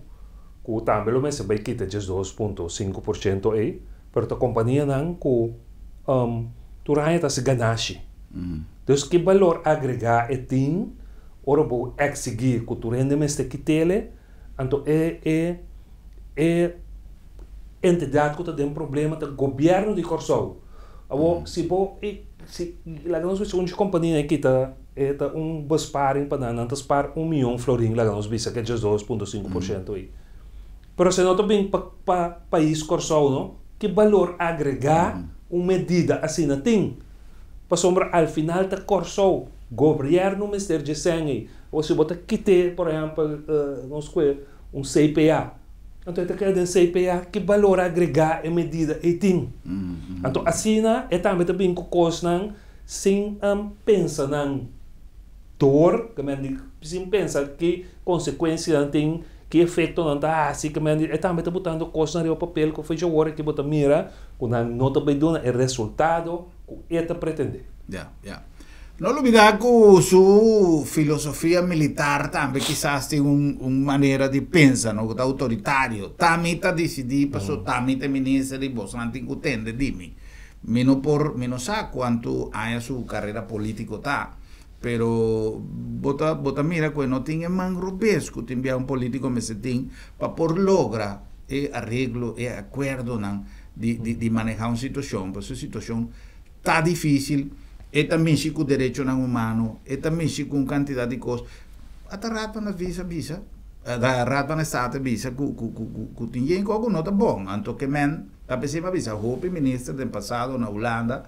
ku tambe lo mester bai kita 12.5% ei, pero ta kompanianan ku tur aña ta hasi ganashi. Dus ki balor agregá e tin ora bo eksigí ku tur hende mester kit'el? Anto e e e entidat ku ta den problema ta gobièrnu di Kòrsou. Awor si bo e si laga nos bisa un dje kompania e kita e ta un besparing pa nan, nan ta spar 1 mion florin, laga nos bisa ku e 12.5% ei. Pero si no ta bin pa pa pais Kòrsou no, ki balor agregá un medida asina tin? Pasobra al final ta Kòrsou, gobièrnu mester dje sèn ei. O si bo ta kit'é, por ehèmpel, nos kue un CPA, anto e ta keda den CPA, ki balor agregá e medida ei tin? Anto asina e tambe ta bin ku kosnan sin pensa nan dor, ke men di sin pensa ki konsekuensianan tin, ki efektonan ta hasi, ke men di e tambe ta botando kosnan riba papel ku fecha wor aki bo ta mira ku nan no ta bai duna e resultado ku e ta pretendé. Ya, ya. No lubidá ku su filosofia militar tambe kisas tin un manera di pensa, no, ku ta outoritario. T'ami ta disidí paso t'ami ta e minister i bosonan tin ku tende di mi. Mi no por, mi no sa kuantu aña su karera polítiko ta, pero bo ta bo ta mira ku e no tin e man robes ku tin bia un polítiko mester tin pa por logra e areglo, e akuerdonan di di di manehá un situashon, pasobra e situashon ta difísil, e ta mishi ku derechonan humano, e ta mishi ku un kantidat di kos. Ata Raad van Advies a bisa, Raad van State a bisa ku ku ku ku tin yen kos ku no ta bon. Anto ke men ta p'esei mi a bisa hopi minister den pasado na Hulanda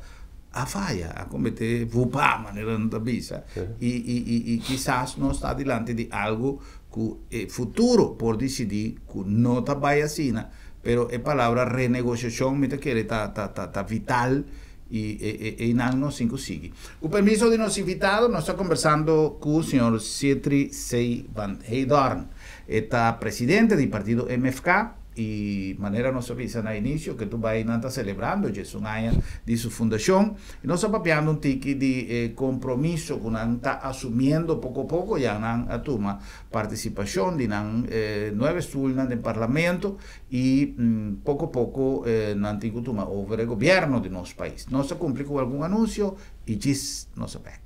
a faya, a kometé vupa manera nan ta bisa i i i i kisas nos ta dilanti di algu ku e futuro por disidí ku no ta bai asina, pero e palabra renegosiashon mi ta kere ta ta ta vital. I einan nos tin ku sigui. Ku permiso di nos invitado, nos ta kombersando ku señor Sitri C. van Heydoorn. E ta presidente di partido MFK i manera nos a bisa na inisio ke tur bai nan ta selebrando djes un aña di su fundashon. I nos ta papiando un tiki di e kompromiso ku nan ta asumiendo poko poko ya nan a tuma partisipashon di nan nuebe stulnan den parlamento I poko poko nan tin ku tuma over e gobièrnu di nos pais. Nos a kumpli ku algun anunsio i djis nos a bèk.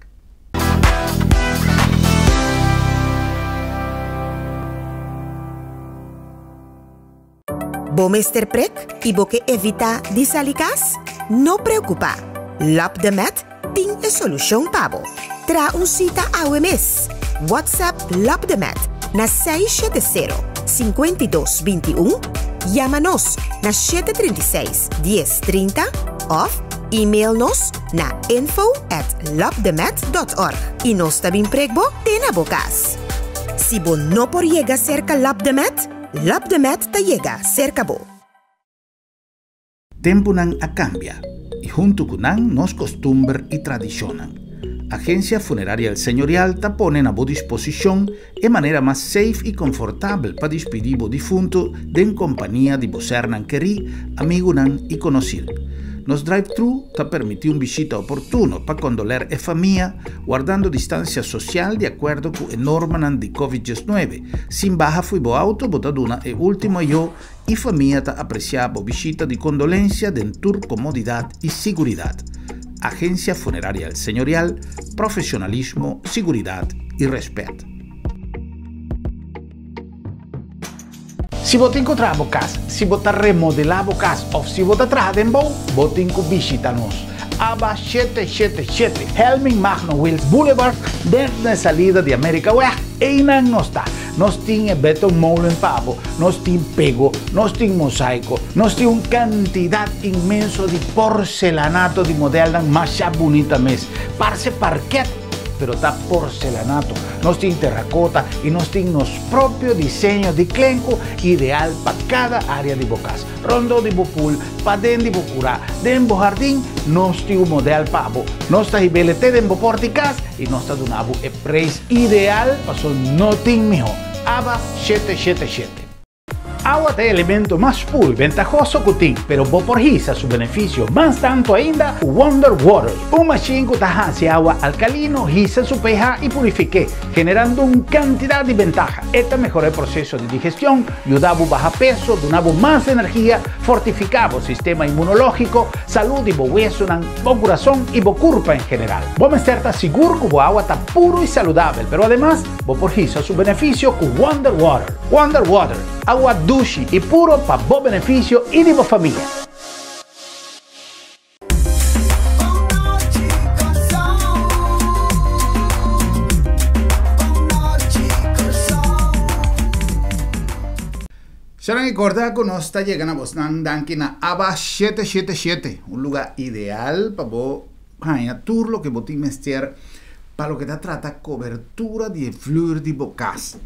Bo mester prek i bo ke evitá di sali kas? No preokupá! Lap de Met tin e solushon pa bo. Traha un sita awe mes! WhatsApp Lap de Met na 670 52 21, yama nos na 736 10 30 òf email nos na info at lapdemet dot org i nos ta bin prek bo te na bo kas. Si bo no por yega serka Lap de Met, Lap de Met ta yega serka bo. Tempunan a kambia i huntu ku nan nos kostumber i tradishonnan. Agensia Funeraria El Señorial ta pone na bo disposishon e manera mas safe i konfortabel pa dispidí bo difuntu den kompania di bo sernan kerí, amigunan i konosir. Nos drive-thru ta permití un bishita oportuno pa kondoler e famia, wardando distansia sosial di akuerdo ku e normanan di Covid 19. Sin baha fo'i bo auto bo ta duna e último ayó I famia ta apresiá bo bishita di kondolensia den tur komodidat i siguridat. Agensia Funeraria El Señorial, profesionalismo, siguridat i rèspèt. Si bo tin ku traha bo kas, si bo ta remodelá bo kas òf si bo ta traha den bou, bo tin ku bishita nos. Aba 777 Helming Magno Wiels Boulevard, den na e salida di Amerikaweg, einan nos ta. Nos tin e betonmolen pa bo, nos tin pego, nos tin mosaico, nos tin un cantidad inmenso di porcelanato di modelnan masha bunita mes. Parce parket, pero ta porcelanato. Nos tin terracota y nos tin nos propio diseño di klenku ideal pa cada area di bo cas. Rondó di bo pool, paden di bo curá, den bo hardin, nos tin un model pa bo. Nos ta hib'el te den bo porta di cas y nos ta duna bo e Prijs ideal paso no tin miho. Aba 777. Awa ta e elemento mas puru y bentahoso cu tin, pero bo por hisa su beneficio mas tanto ainda cu Wonder Water, un machine cu ta haci awa alcalino hisa su pH y purifique, generando un cantidad di bentaha. E ta mehora e proceso di digestion, yuda bo baha peso, duna bo mas energia, fortifica bo sistema inmunologico, salud di bo wesonan, bo kurason i bo kurpa en general. Bo mester ta sigur ku bo awa ta puru i saludabel, pero ademas bo por hisa su benefisio ku Wonder Water. Wonder Water, awa dushi i puro pa bo benefisio i di bo famia. Señoran y corda cu nos ta yega na bosnan danki na Aba 777, un lugar ideal pa bo haña tur loke bo tin mester pa loke ta trata cobertura di e vloer di bo cas.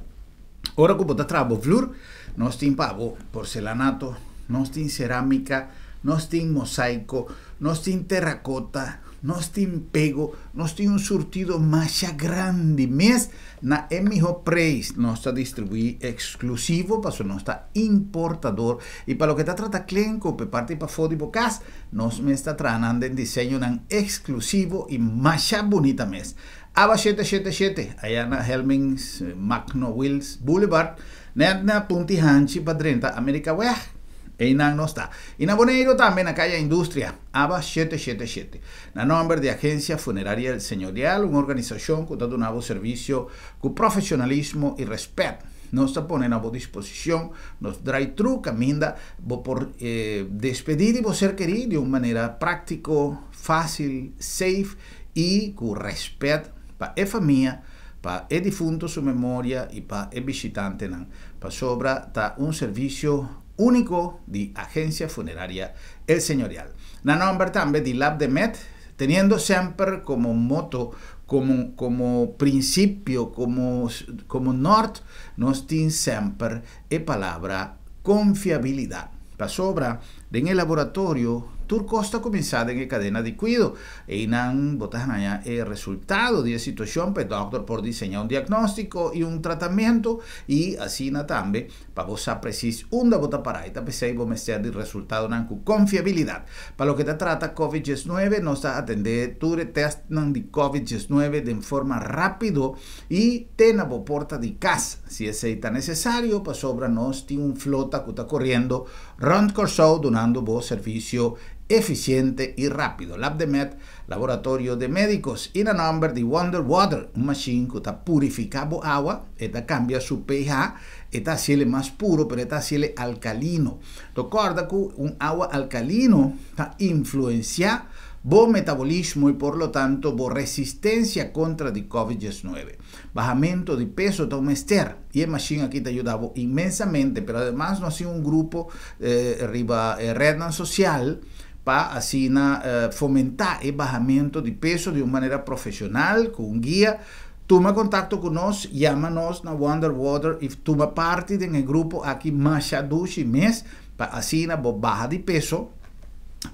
Ora cu bo ta traha bo vloer, nos tin pa bo porcelanato, nos tin ceramica, nos tin mosaico, nos tin terracota, nos tin pego, nos tin un surtido masha grandi mes. Na e miho preis nos ta distribuí eksklusivo pasobra nos ta importador i pa loke ta trata klenku p'e parti pafó di bo kas, nos mes ta traha nan den diseñonan eksklusivo i masha bunita mes. Aba 777, aya na Helmings Magno Wiels Boulevard, nèt na Punti Hanchi pa drenta Amerikaweg. Einan nos ta. I na Boneiru tambe na Kaya Industria, aba 777. Na nòmber di Agencia Funeraria El Señorial, un organisashon ku ta duna bo servisio ku profesionalismo i rèspèt, nos ta pone na bo disposishon nos drive-thru kaminda bo por despedí di bo ser kerí di un manera práktiko, fásil, safe i ku rèspèt pa e famia, pa e difunto su memoria i pa e bishitantenan, pasobra ta un servisio úniko di Agencia Funeraria El Señorial. Na nòmber tambe di Lab de Met, teniendo semper komo moto, komo komo prinsipio, komo komo nòrt, nos tin semper e palabra konfiabilidat. Pasobra den e laboratorio Tur kos ta kuminsá den e kadena di kuido. Einan bo ta haña e resultado di e situashon pa e dòkter por diseñá un diagnóstiko i un tratamentu i asina tambe pa bo sa presis unda bo ta pará i ta p'esei bo mester di resultadonan ku konfiabilidat. Pa loke ta trata Covid diesnuebe nos ta atendé tur e tèstnan di Covid diesnuebe den forma rápido i te na bo porta di kas si esei ta nesesario pasobra nos tin un flota ku ta koriendo rònt Kòrsou dunando bo servisio efisiente i rápido. Labdemed, Laboratorio de Médicos i na nòmber di Wonder Water, un mashin ku ta purifiká bo awa, e ta kambia su pH, e ta hasiel mas puro pero e ta hasiel alkalino. To kòrda ku un awa alkalino ta influensiá bo metabolismo i por lo tanto bo resistensia kontra di Covid diesnuebe. Bahamento di peso ta un mester i e mashin aki ta yuda bo inmensamente, pero ademas nos tin un grupo riba e rednan sosial pa asina fomentá e bahamento di peso di un manera profesional ku un guia. Tuma kontakto ku nos, yama nos na Wonder Water i tuma parti den e grupo aki masha dushi mes pa asina bo baha di peso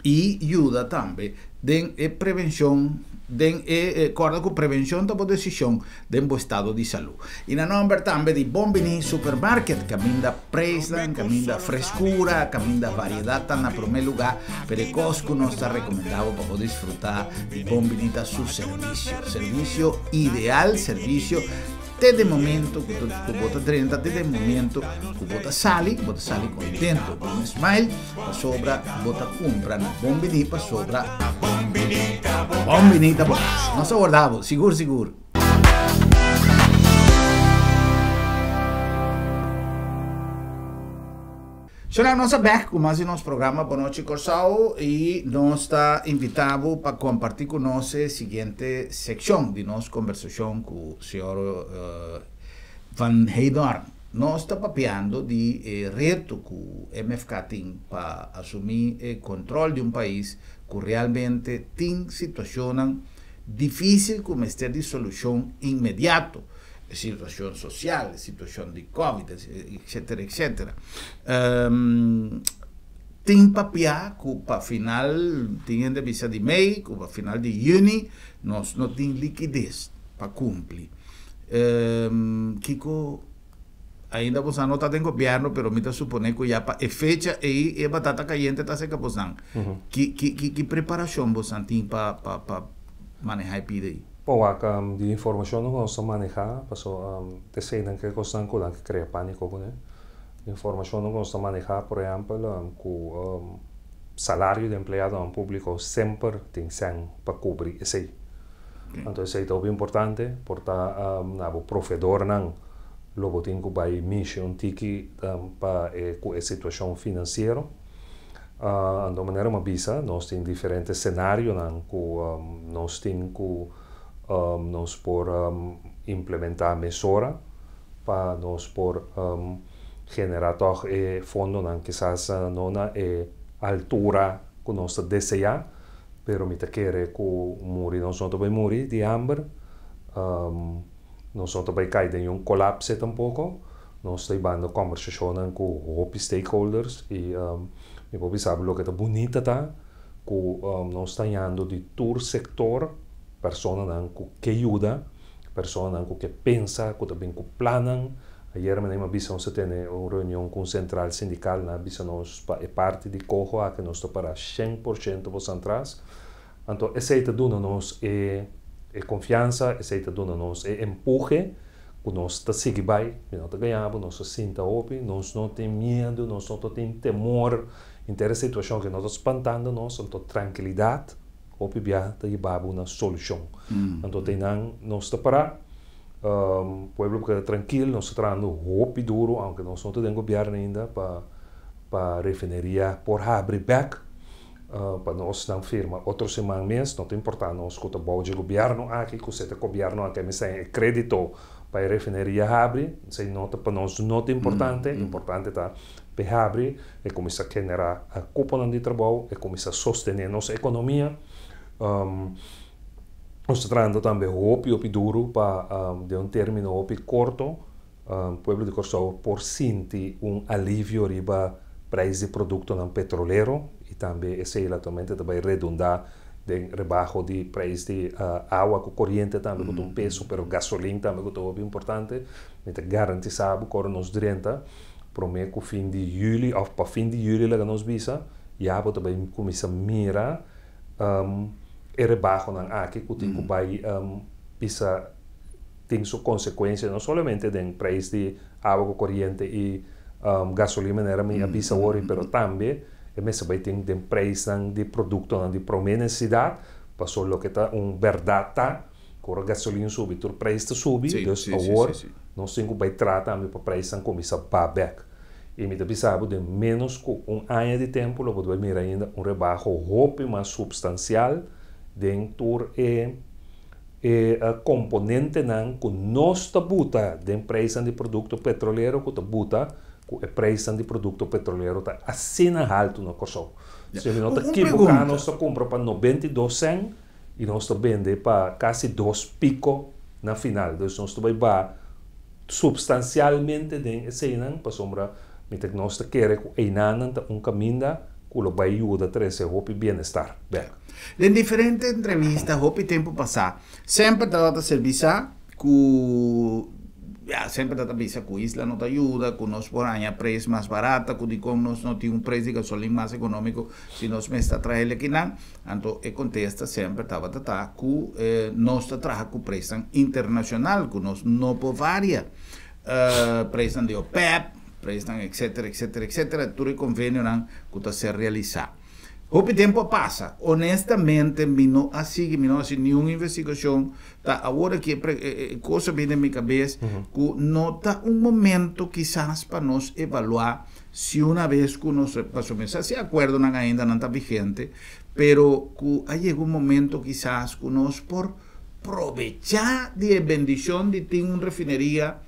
i yuda tambe den e prevenshon den e kòrda ku prevenshon ta bo desishon den bo estado di salú. I na nòmber tambe di Bon Bini Supermarket kaminda preisnan, kaminda freskura, kaminda variedat ta na promé lugá, pero e kos ku nos ta rekomendá bo pa bo disfrutá di Bon Bini ta su servisio. Servisio ideal, servisio te den momento ku ku bo ta drenta, te den momento ku bo ta sali, bo ta sali kontento, ku un smile, pasobra bo ta kumpra na Bon Bini pasobra Bon Bini ta bo kas. Nos ta warda bo, sigur sigur. Shona, nos a bek ku mas di nos programa Bonochi Kòrsou i nos ta invitá bo pa kompartí ku nos e siguiente sekshon di nos kombersashon ku señor Van Heydoorn. Nos ta papiando di e reto ku MFK tin pa asumí e kontrol di un pais ku realmente tin situashonnan difísil ku mester di solushon inmediato. E situacion social, e situacion di covid, etcetera, etcetera. Tin papia cu pa final, tin hende bisa di mei, cu pa final di juni nos no tin liquidez pa cumpli. Kico ainda bosan no ta den gobierno, pero mi ta supone cu ya pa e fecha ey e batata cayente ta acerca bosan. Ki, ki, ki preparacion bosan tin pa, pa, pa maneha e pida ey? Bo wak di informashonnan ku nos ta manehá, paso eseinan ke kosnan ku nan ke krea pániko kuné. Informashonnan ku nos ta manehá, por ehèmpel, ku salario di empleadonan públiko semper tin sèn pa kubri esei. Anto esei ta hopi importante, por ta na bo proveedornan lo bo tin ku bai mishi un tiki pa e ku e situashon finansiero. Anto manera mi a bisa, nos tin diferente scenarionan cu nos tin cu nos por implementa mesora pa nos por genera tog e fondonan kisas no na e altura cu nos ta desea, pero mi ta kere cu muri nos no ta bay muri di hamber, nos no ta bay cay den un colapse tampoco. Nos ta hibando kòmbersashonnan ku hopi stakeholders i mi por bisa bo loke ta bunita ta ku nos ta hañando di tur sektor personanan ku ke yuda, personanan ku ke pensa, ku ta bin ku plannan. Ayer manera mi a bisa nos a tene un reunion ku un sentral sindikal, nan a bisa nos pa e parti di koho aki nos ta para shen por shento boso atras. Anto esei ta duna nos e e konfiansa, esei ta duna nos e empuhe ku nos ta sigui bai, mi no ta gaña bo, nos ta sinta hopi, nos no tin miedu, nos no ta tin temor, henter e situashon ke no ta spantando nos, anto trankilidat hopi bia ta hiba bo na solushon. Anto te nan nos ta pará, pueblo por keda trankil, nos ta trahando hopi duru, aunke nos no ta den gobièrnu ainda, pa pa refineria por habri bèk. Pa nos nan firma otro siman mes, no ta importa nos ku ta bou dje gobièrnu aki, ku sete gobièrnu aki a mester haña e krédito pa e refineria habri, esei no ta pa nos no ta importante, importante ta pa e habri, e kuminsá generá kuponan di trabou, e kuminsá sostené nos ekonomia. Nos ta trahando tambe hopi hopi duru pa den un término hopi korto Pueblo di Kòrsou por sinti un alivio riba prijs di produktonan petrolero. I tambe esei naturalmente ta bai redundá den rebaho di preis di awa ku koriente tambe ku ta un peso, pero gasolin tambe ku ta hopi importante. Mi ta garantisá bo ku ora nos drenta promé ku fin di yüli òf pa fin di yüli laga nos bisa, ya bo ta bai kuminsá mira e rebahonan aki ku tin ku bai bisa tin su konsekuensia no solamente den preis di awa ku koriente i gasolin manera mi a bisa awor pero tambe e mester bai tin den preisnan di produktonan di promé nesesidat pasobra loke ta un bèrdat ta ku ora gasolin subi tur preis ta subi dus awor nos tin ku bai traha tambe pa preisnan kuminsá baha bèk i mi ta bisa bo den ménos ku un aña di tempu lo bo ta bai mira ainda un rebaho hopi mas supstansial den tur e E komponentenan ku nos ta buta den preisnan di produkto petrolero ku ta buta ku e preisnan di produkto petrolero ta asina haltu na Kòrsou. Si mi no ta kiboká nos ta kumpra pa 92 sèn i nos ta bende pa kasi dos piko na final. Dus nos ta bai baha supstansialmente den eseinan pasobra mi ta nos ta kere ku einanan ta un kaminda ku lo bai yuda trese hopi bienestar bèk. Den diferente entrevista hopi tempu pasá semper tabata ser bisá ku ya semper tabata bisa ku isla no ta yuda ku nos por haña preis mas barata ku dikon nos no tin un preis di gasolin mas ekonómiko si nos mes ta traha kinan anto e kontesta semper tabata ta ku nos ta traha ku preisnan internashonal ku nos no por varia preisnan di OPEP preisnan etcetera etcetera etcetera tur e konvenionan ku ta ser realisá. Hopi tempu a pasa. Honestamente mi no a sigui, mi no a hasi niun investigashon. Ta awor aki e kos a bini den mi kabes ku no ta un momento kisas pa nos evaluá si una bes ku nos, pasobra mi sa si e akuerdonan ainda nan ta vigente, pero ku a yega un momento kisas ku nos por probechá di e bendishon di tin un refineria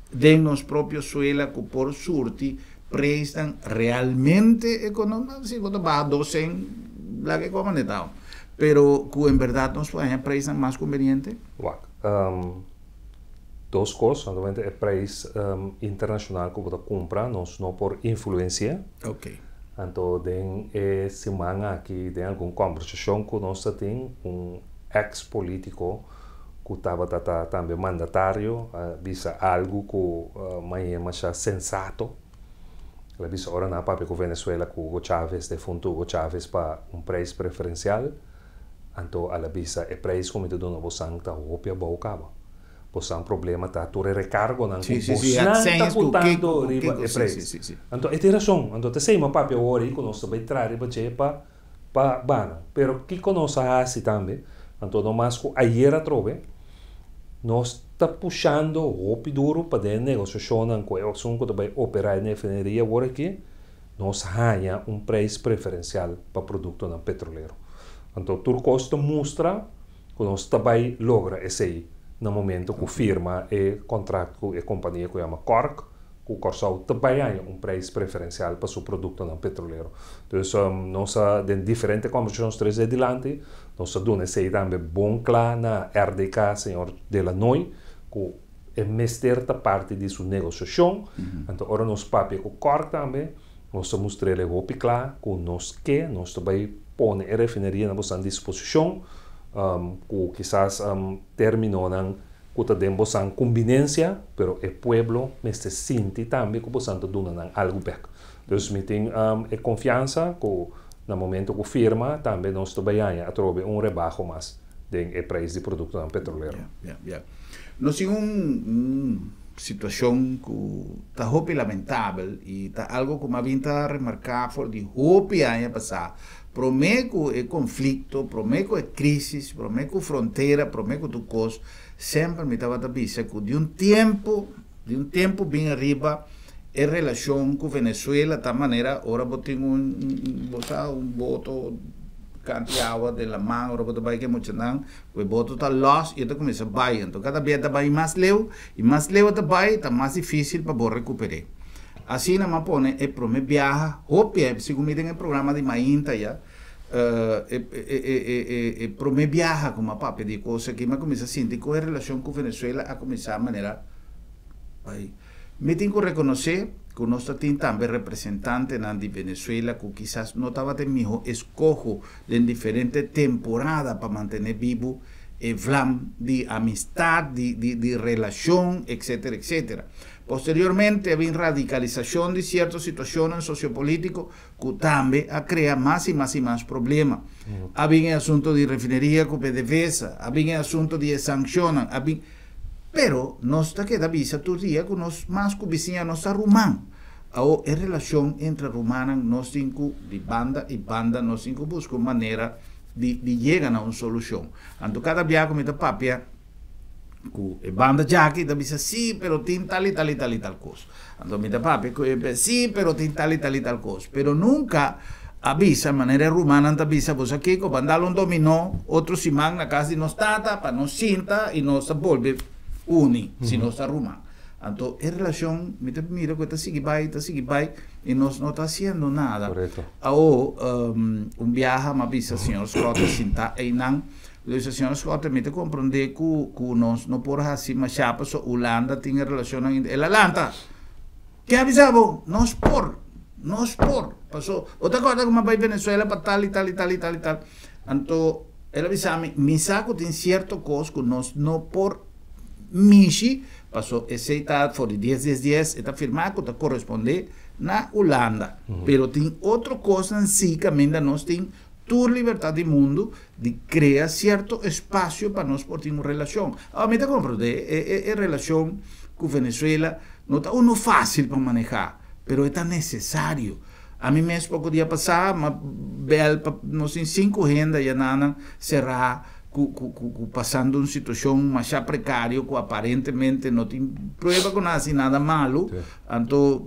den nos propio suela ku por surti Preisnan realmente econom, si bo ta baha dos cen laga e coma netao, pero cu en berdad nos por haña preisnan mas conveniente? Wak, dos cos, naturalmente e preis internacional cu bo ta cumpra nos no por influencia. Anto den e siman aki den algun combersacion cu nos ta tin un ex politico cu tabata ta tambe mandatario a bisa algu cu mañe masha sensato. El a bisa ora nan a papia cu Venezuela cu Hugo Chavez, defunto Hugo Chavez pa un prijs preferencial, anto al a bisa e prijs cu mi ta duna bosan ta hopi abou caba. Bosan problema ta tur e recargonan cu bosnan ta putando riba e prijs. Anto e tin rason. Anto ta esey mi a papia awor ey cu nos ta bay traha riba dje pa pa bana. Pero kiko nos a hasi tambe? Anto no mas ku ayer atrobe, nos ta pushando hopi duru pa den e negosiashonnan ku e opshon ku ta bai operá e refineria awor aki, nos haña un preis preferensial pa produktonan petrolero. Anto tur kos ta mustra ku nos ta bai logra esei na momento ku firma e kontrakt ku e kompania ku yama Cork, ku Kòrsou ta bai haña un preis preferensial pa su produktonan petrolero. Dus nos a den diferente kòmbersashon tres dje dilanti, nos a duna esei tambe bon kla na RDK señor De La Noy ku e mester ta parti di su negosiashon. Anto ora nos papia ku Kòrk tambe nos ta mustr'el e hopi kla ku nos ke, nos ta bai pone e refineria na bosan disposishon ku kisas términonan ku ta den bosan kumbinensia, pero e pueblo mester sinti tambe ku bosan ta duna nan algu bèk. Dus mi tin e konfiansa ku na momento ku firma tambe nos ta bai haña atrobe un rebaho mas den e preis di produktonan petrolero. Ya, ya. Nos tin un situashon ku ta hopi lamentabel i ta algu ku mi a bin ta remarká for di hopi aña pasá. Promé ku e konflikto, promé ku e krísis, promé ku frontera, promé ku tur kos, semper mi tabata bisa ku di un tempu, di un tempu bin ariba e relashon ku Venezuela ta manera ora bo tin un, bo sa, un boto kanti awa den laman, ora bo ta bai ku e muchanan, ku e boto ta lòs i e ta kuminsá bai. Anto kada bia e ta bai mas leu i mas leu e ta bai ta mas difísil pa bo rekuper'é. Asina m'a pone e prome biaha hopi e segun mi den e programa di mainta ya e e e prome biaha ku m'a papia di e kos aki m'a kuminsa sinti ku e relashon ku Venezuela a kuminsa manera bai. Mi tin ku rekonosé Ku nos ta tin tambe representantenan di Venezuela ku kisas no tabata e miho eskoho den diferente temporada pa mantene bibu e vlam di amistad, di di di relashon, etcetera, etcetera. Posteriormente a bin radikalisashon di sierto situashonnan sosiopolitiko ku tambe a krea mas i mas i mas problema. A bin e asunto di refineria ku PDVSA, a bin e asunto di e sankshonnan, a bin. Pero nos ta keda bisa tur dia ku nos mas ku bisiña nos ta ruman. Awo e relashon entre rumannan nos tin ku di banda i banda nos tin ku buska un manera di di yega na un solushon. Anto kada bia ku mi ta papia ku e banda djaki ta bisa si pero tin tal i tal i tal i tal kos. Anto mi ta papia ku e si pero tin tal i tal i tal kos. Pero nunka a bisa manera e rumannan ta bisa bo sa kiko ban dal un dominó otro siman na kas di nos tata pa nos sinta i nos ta bolbe uni si nos ta ruman. Anto e relashon mi ta mira ku e ta sigui bai ta sigui bai i nos no ta hasiendo nada. Awo un biaha mi a bisa señor Schotte sinta einan lo bisa señor Schotte mi ta komprondé ku ku nos no por hasi masha pasobra Hulanda tin e relashonnan el a lanta. Ke a bisa bo? Nos por, nos por. Paso, bo ta kòrda ku mi a bai Venezuela pa tal i tal i tal i tal i tal. Anto el a bisa mi, mi sa ku tin sierto kos ku nos no por mishi, paso esei ta for di dies dies dies, e ta firmá ku ta korespondé na Hulanda. Pero tin otro kosnan si kaminda nos tin tur libertat di mundu di krea sierto espasio pa nos por tin un relashon. Awor mi ta komprondé e relashon ku Venezuela no ta uno fásil pa manehá, pero e ta nesesario. Ami mes poko dia pasá m'a bèl pa nos tin sinku hende aya nan será ku ku ku pasando un situashon masha prekario ku aparentemente no tin prueba ku nan hasi nada malu, anto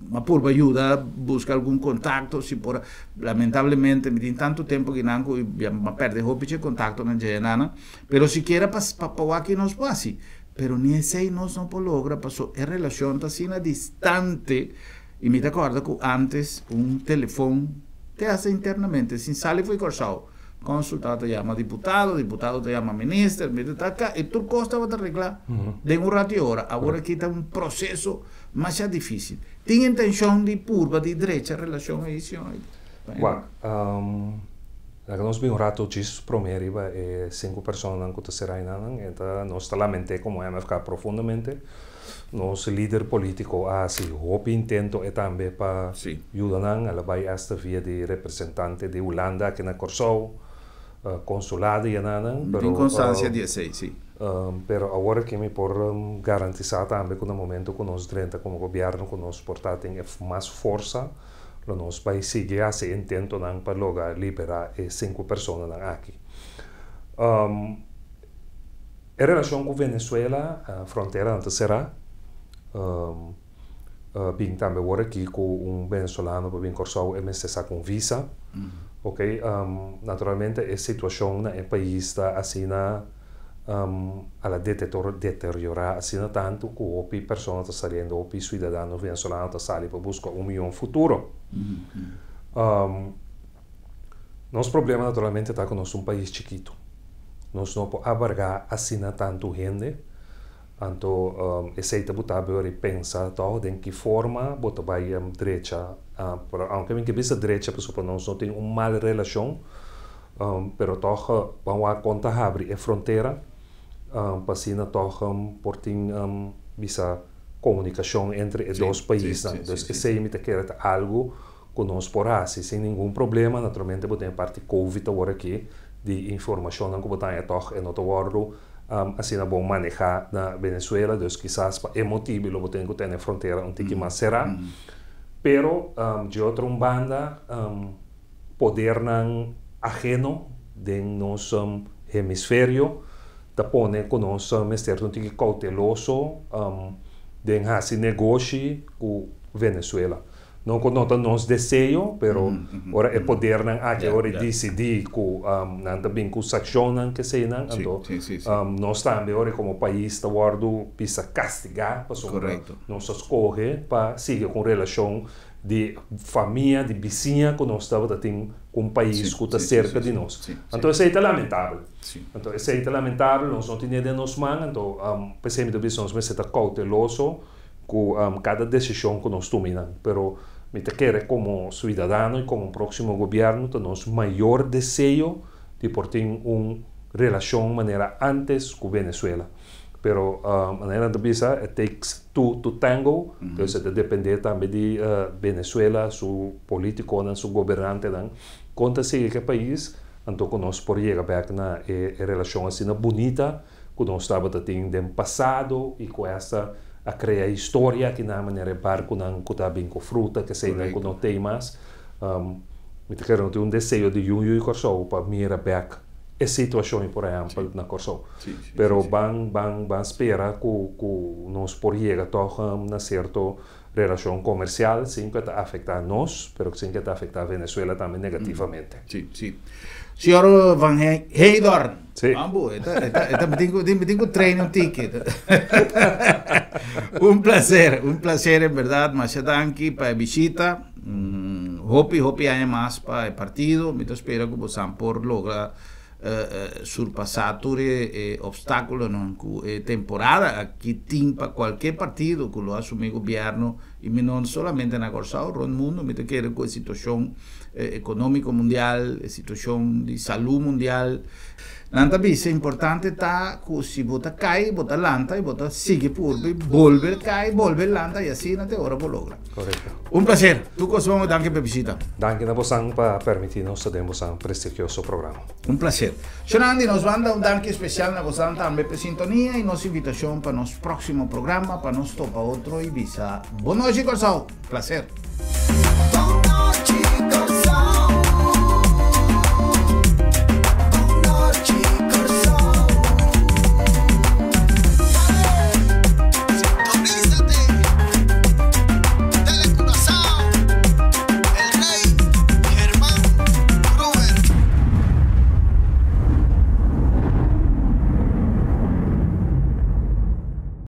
m'a purba yuda buska algun kontakto si por, lamentablemente mi tin tantu tempu kinan ku m'a pèrdè hopi dje kontaktonan dje aya nan, pero sikiera pa pa wak ki nos por hasi. Pero ni esei nos no por logra paso e relacion ta asina distante y mi ta corda cu antes un telefon te hasta internamente sin sali fo'i Corsou consul tabata yama diputado, diputado ta yama minister, mi ta ta y tur cos tabata regla den un rato y ora. Awor aki ta un proceso masha dificil. Tin intencion di purba di drecha relacion ey si o no? Wak, Laga nos bin un rato djis promé riba e sinku personanan ku ta será enanan. E ta, nos ta lament'é komo MFK profundamente. Nos lider polítiko a hasi hopi intento e tambe pa yuda nan. El a bai asta via di representante di Hulanda aki na Kòrsou, konsulado i enanan. Mi tin konstansia di esei, si. Pero awor aki mi por garantisá tambe ku na momento ku nos drenta komo gobièrnu ku nos por ta tin e mas forsa. Lo nos bai sigui hasi intentonan pa logra liberá e sinku personanan aki. E relashon ku Venezuela, fronteranan ta será. Bin tambe awor aki ku un venezolano pa bin Kòrsou e mester saka un visa. Oke, naturalmente e situashon na e pais ta asina a la deteriorá asina tantu ku hopi persona ta saliendo, hopi suidadano venezolano ta sali pa buska un mihó futuro. Nos problema naturalmente ta ku nos ta un pais chikitu. Nos no por abargá asina tantu hende, anto esei ta buta bo yori pensa tòg den ki forma bo ta bai drecha, pero aunke mi ke bisa drecha pasobra nos no tin un mal relashon, Pero tòg ban wak kon ta habri e frontera pa asina tòg por tin bisa komunikashon entre e dos paisnan. Dus esei mi ta kere ta algu ku nos por hasi sin ningun problema. Naturalmente bo tin e parti covid awor aki di informashonnan ku bo ta haña tòg e no ta wòrdu asina bon manehá na Venezuela. Dus kisas pa e motibu lo bo tin ku tene e frontera un tiki mas será. Pero dje otro un banda. Podernan aheno den nos hemisferio ta pone ku nos mester ta un tiki kouteloso den hasi negoshi ku Venezuela. No ku no ta nos deseo, pero ora e podernan aki ora e disidí ku nan ta bin ku sakshonnan keseinan, anto nos tambe ora komo pais ta wòrdu bisa kastigá pasobra nos a skohe pa sigui ku un relashon di famia, di bisiña ku nos tabata tin ku un pais ku ta serka di nos. Anto esei ta lamentabel. Anto esei ta lamentabel, nos no tine den nos man, anto p'esei mi ta bisa nos mester ta kouteloso. Ku kada desishon ku nos tuma einan. Pero mi ta kere komo suidadano i komo próksimo gobièrnu ta nos mayor deseo di por tin un relashon manera ántes ku Venezuela. Pero manera nan ta bisa, it takes two to tango, entonces e ta dependé tambe di Venezuela su polítikonan, su gobernantenan kon ta sigui ku e pais, anto ku nos por yega bèk na e relashon asina bunita ku nos tabata tin den pasado i ku esta a krea historia aki na manera e barkunan ku ta bin ku fruta, keseinan ku no tei mas. Mi ta kere no tin un deseo di yun yu di Kòrsou pa mira bèk e situashon por ehèmpel na Kòrsou. Pero ban ban ban spera ku ku nos por yega tòg na sierto relashon komersial sin ku e ta afektá nos, pero sin ku e ta afektá Venezuela tambe negativamente. Sí, sí. Señor Van Heydoorn. Sí. Ambu, eta, eta, eta, mi tin ku, mi tin ku train un tiki. Un placer, un placer en verdad. Masha danki pa e bishita. Hopi, hopi aña mas pa e partido. Mi ta spera ku bosan por logra surpasá tur e obstákulonan ku e temporada aki tin pa kualke partido ku lo asumí gobièrnu, i mi no solamente na Kòrsou, rònt mundu. Mi ta kere ku e situashon ekonómiko mundial, e situashon di salú mundial, nan ta bisa importante ta ku si bo ta kai, bo ta lanta i bo ta sigui purba i bolbe kai, bolbe lanta i asina te ora bo logra. Korekto. Un plaser. Tur kos bon, danki pa e bishita. Danki na bosan pa permití nos ta den bosan prestigioso programa. Un plaser. Shonandi, di nos banda un danki espesial na bosan tambe pa e sintonia i nos invitashon pa nos próksimo programa pa nos topa otro i bisa bon nochi Kòrsou. Plaser.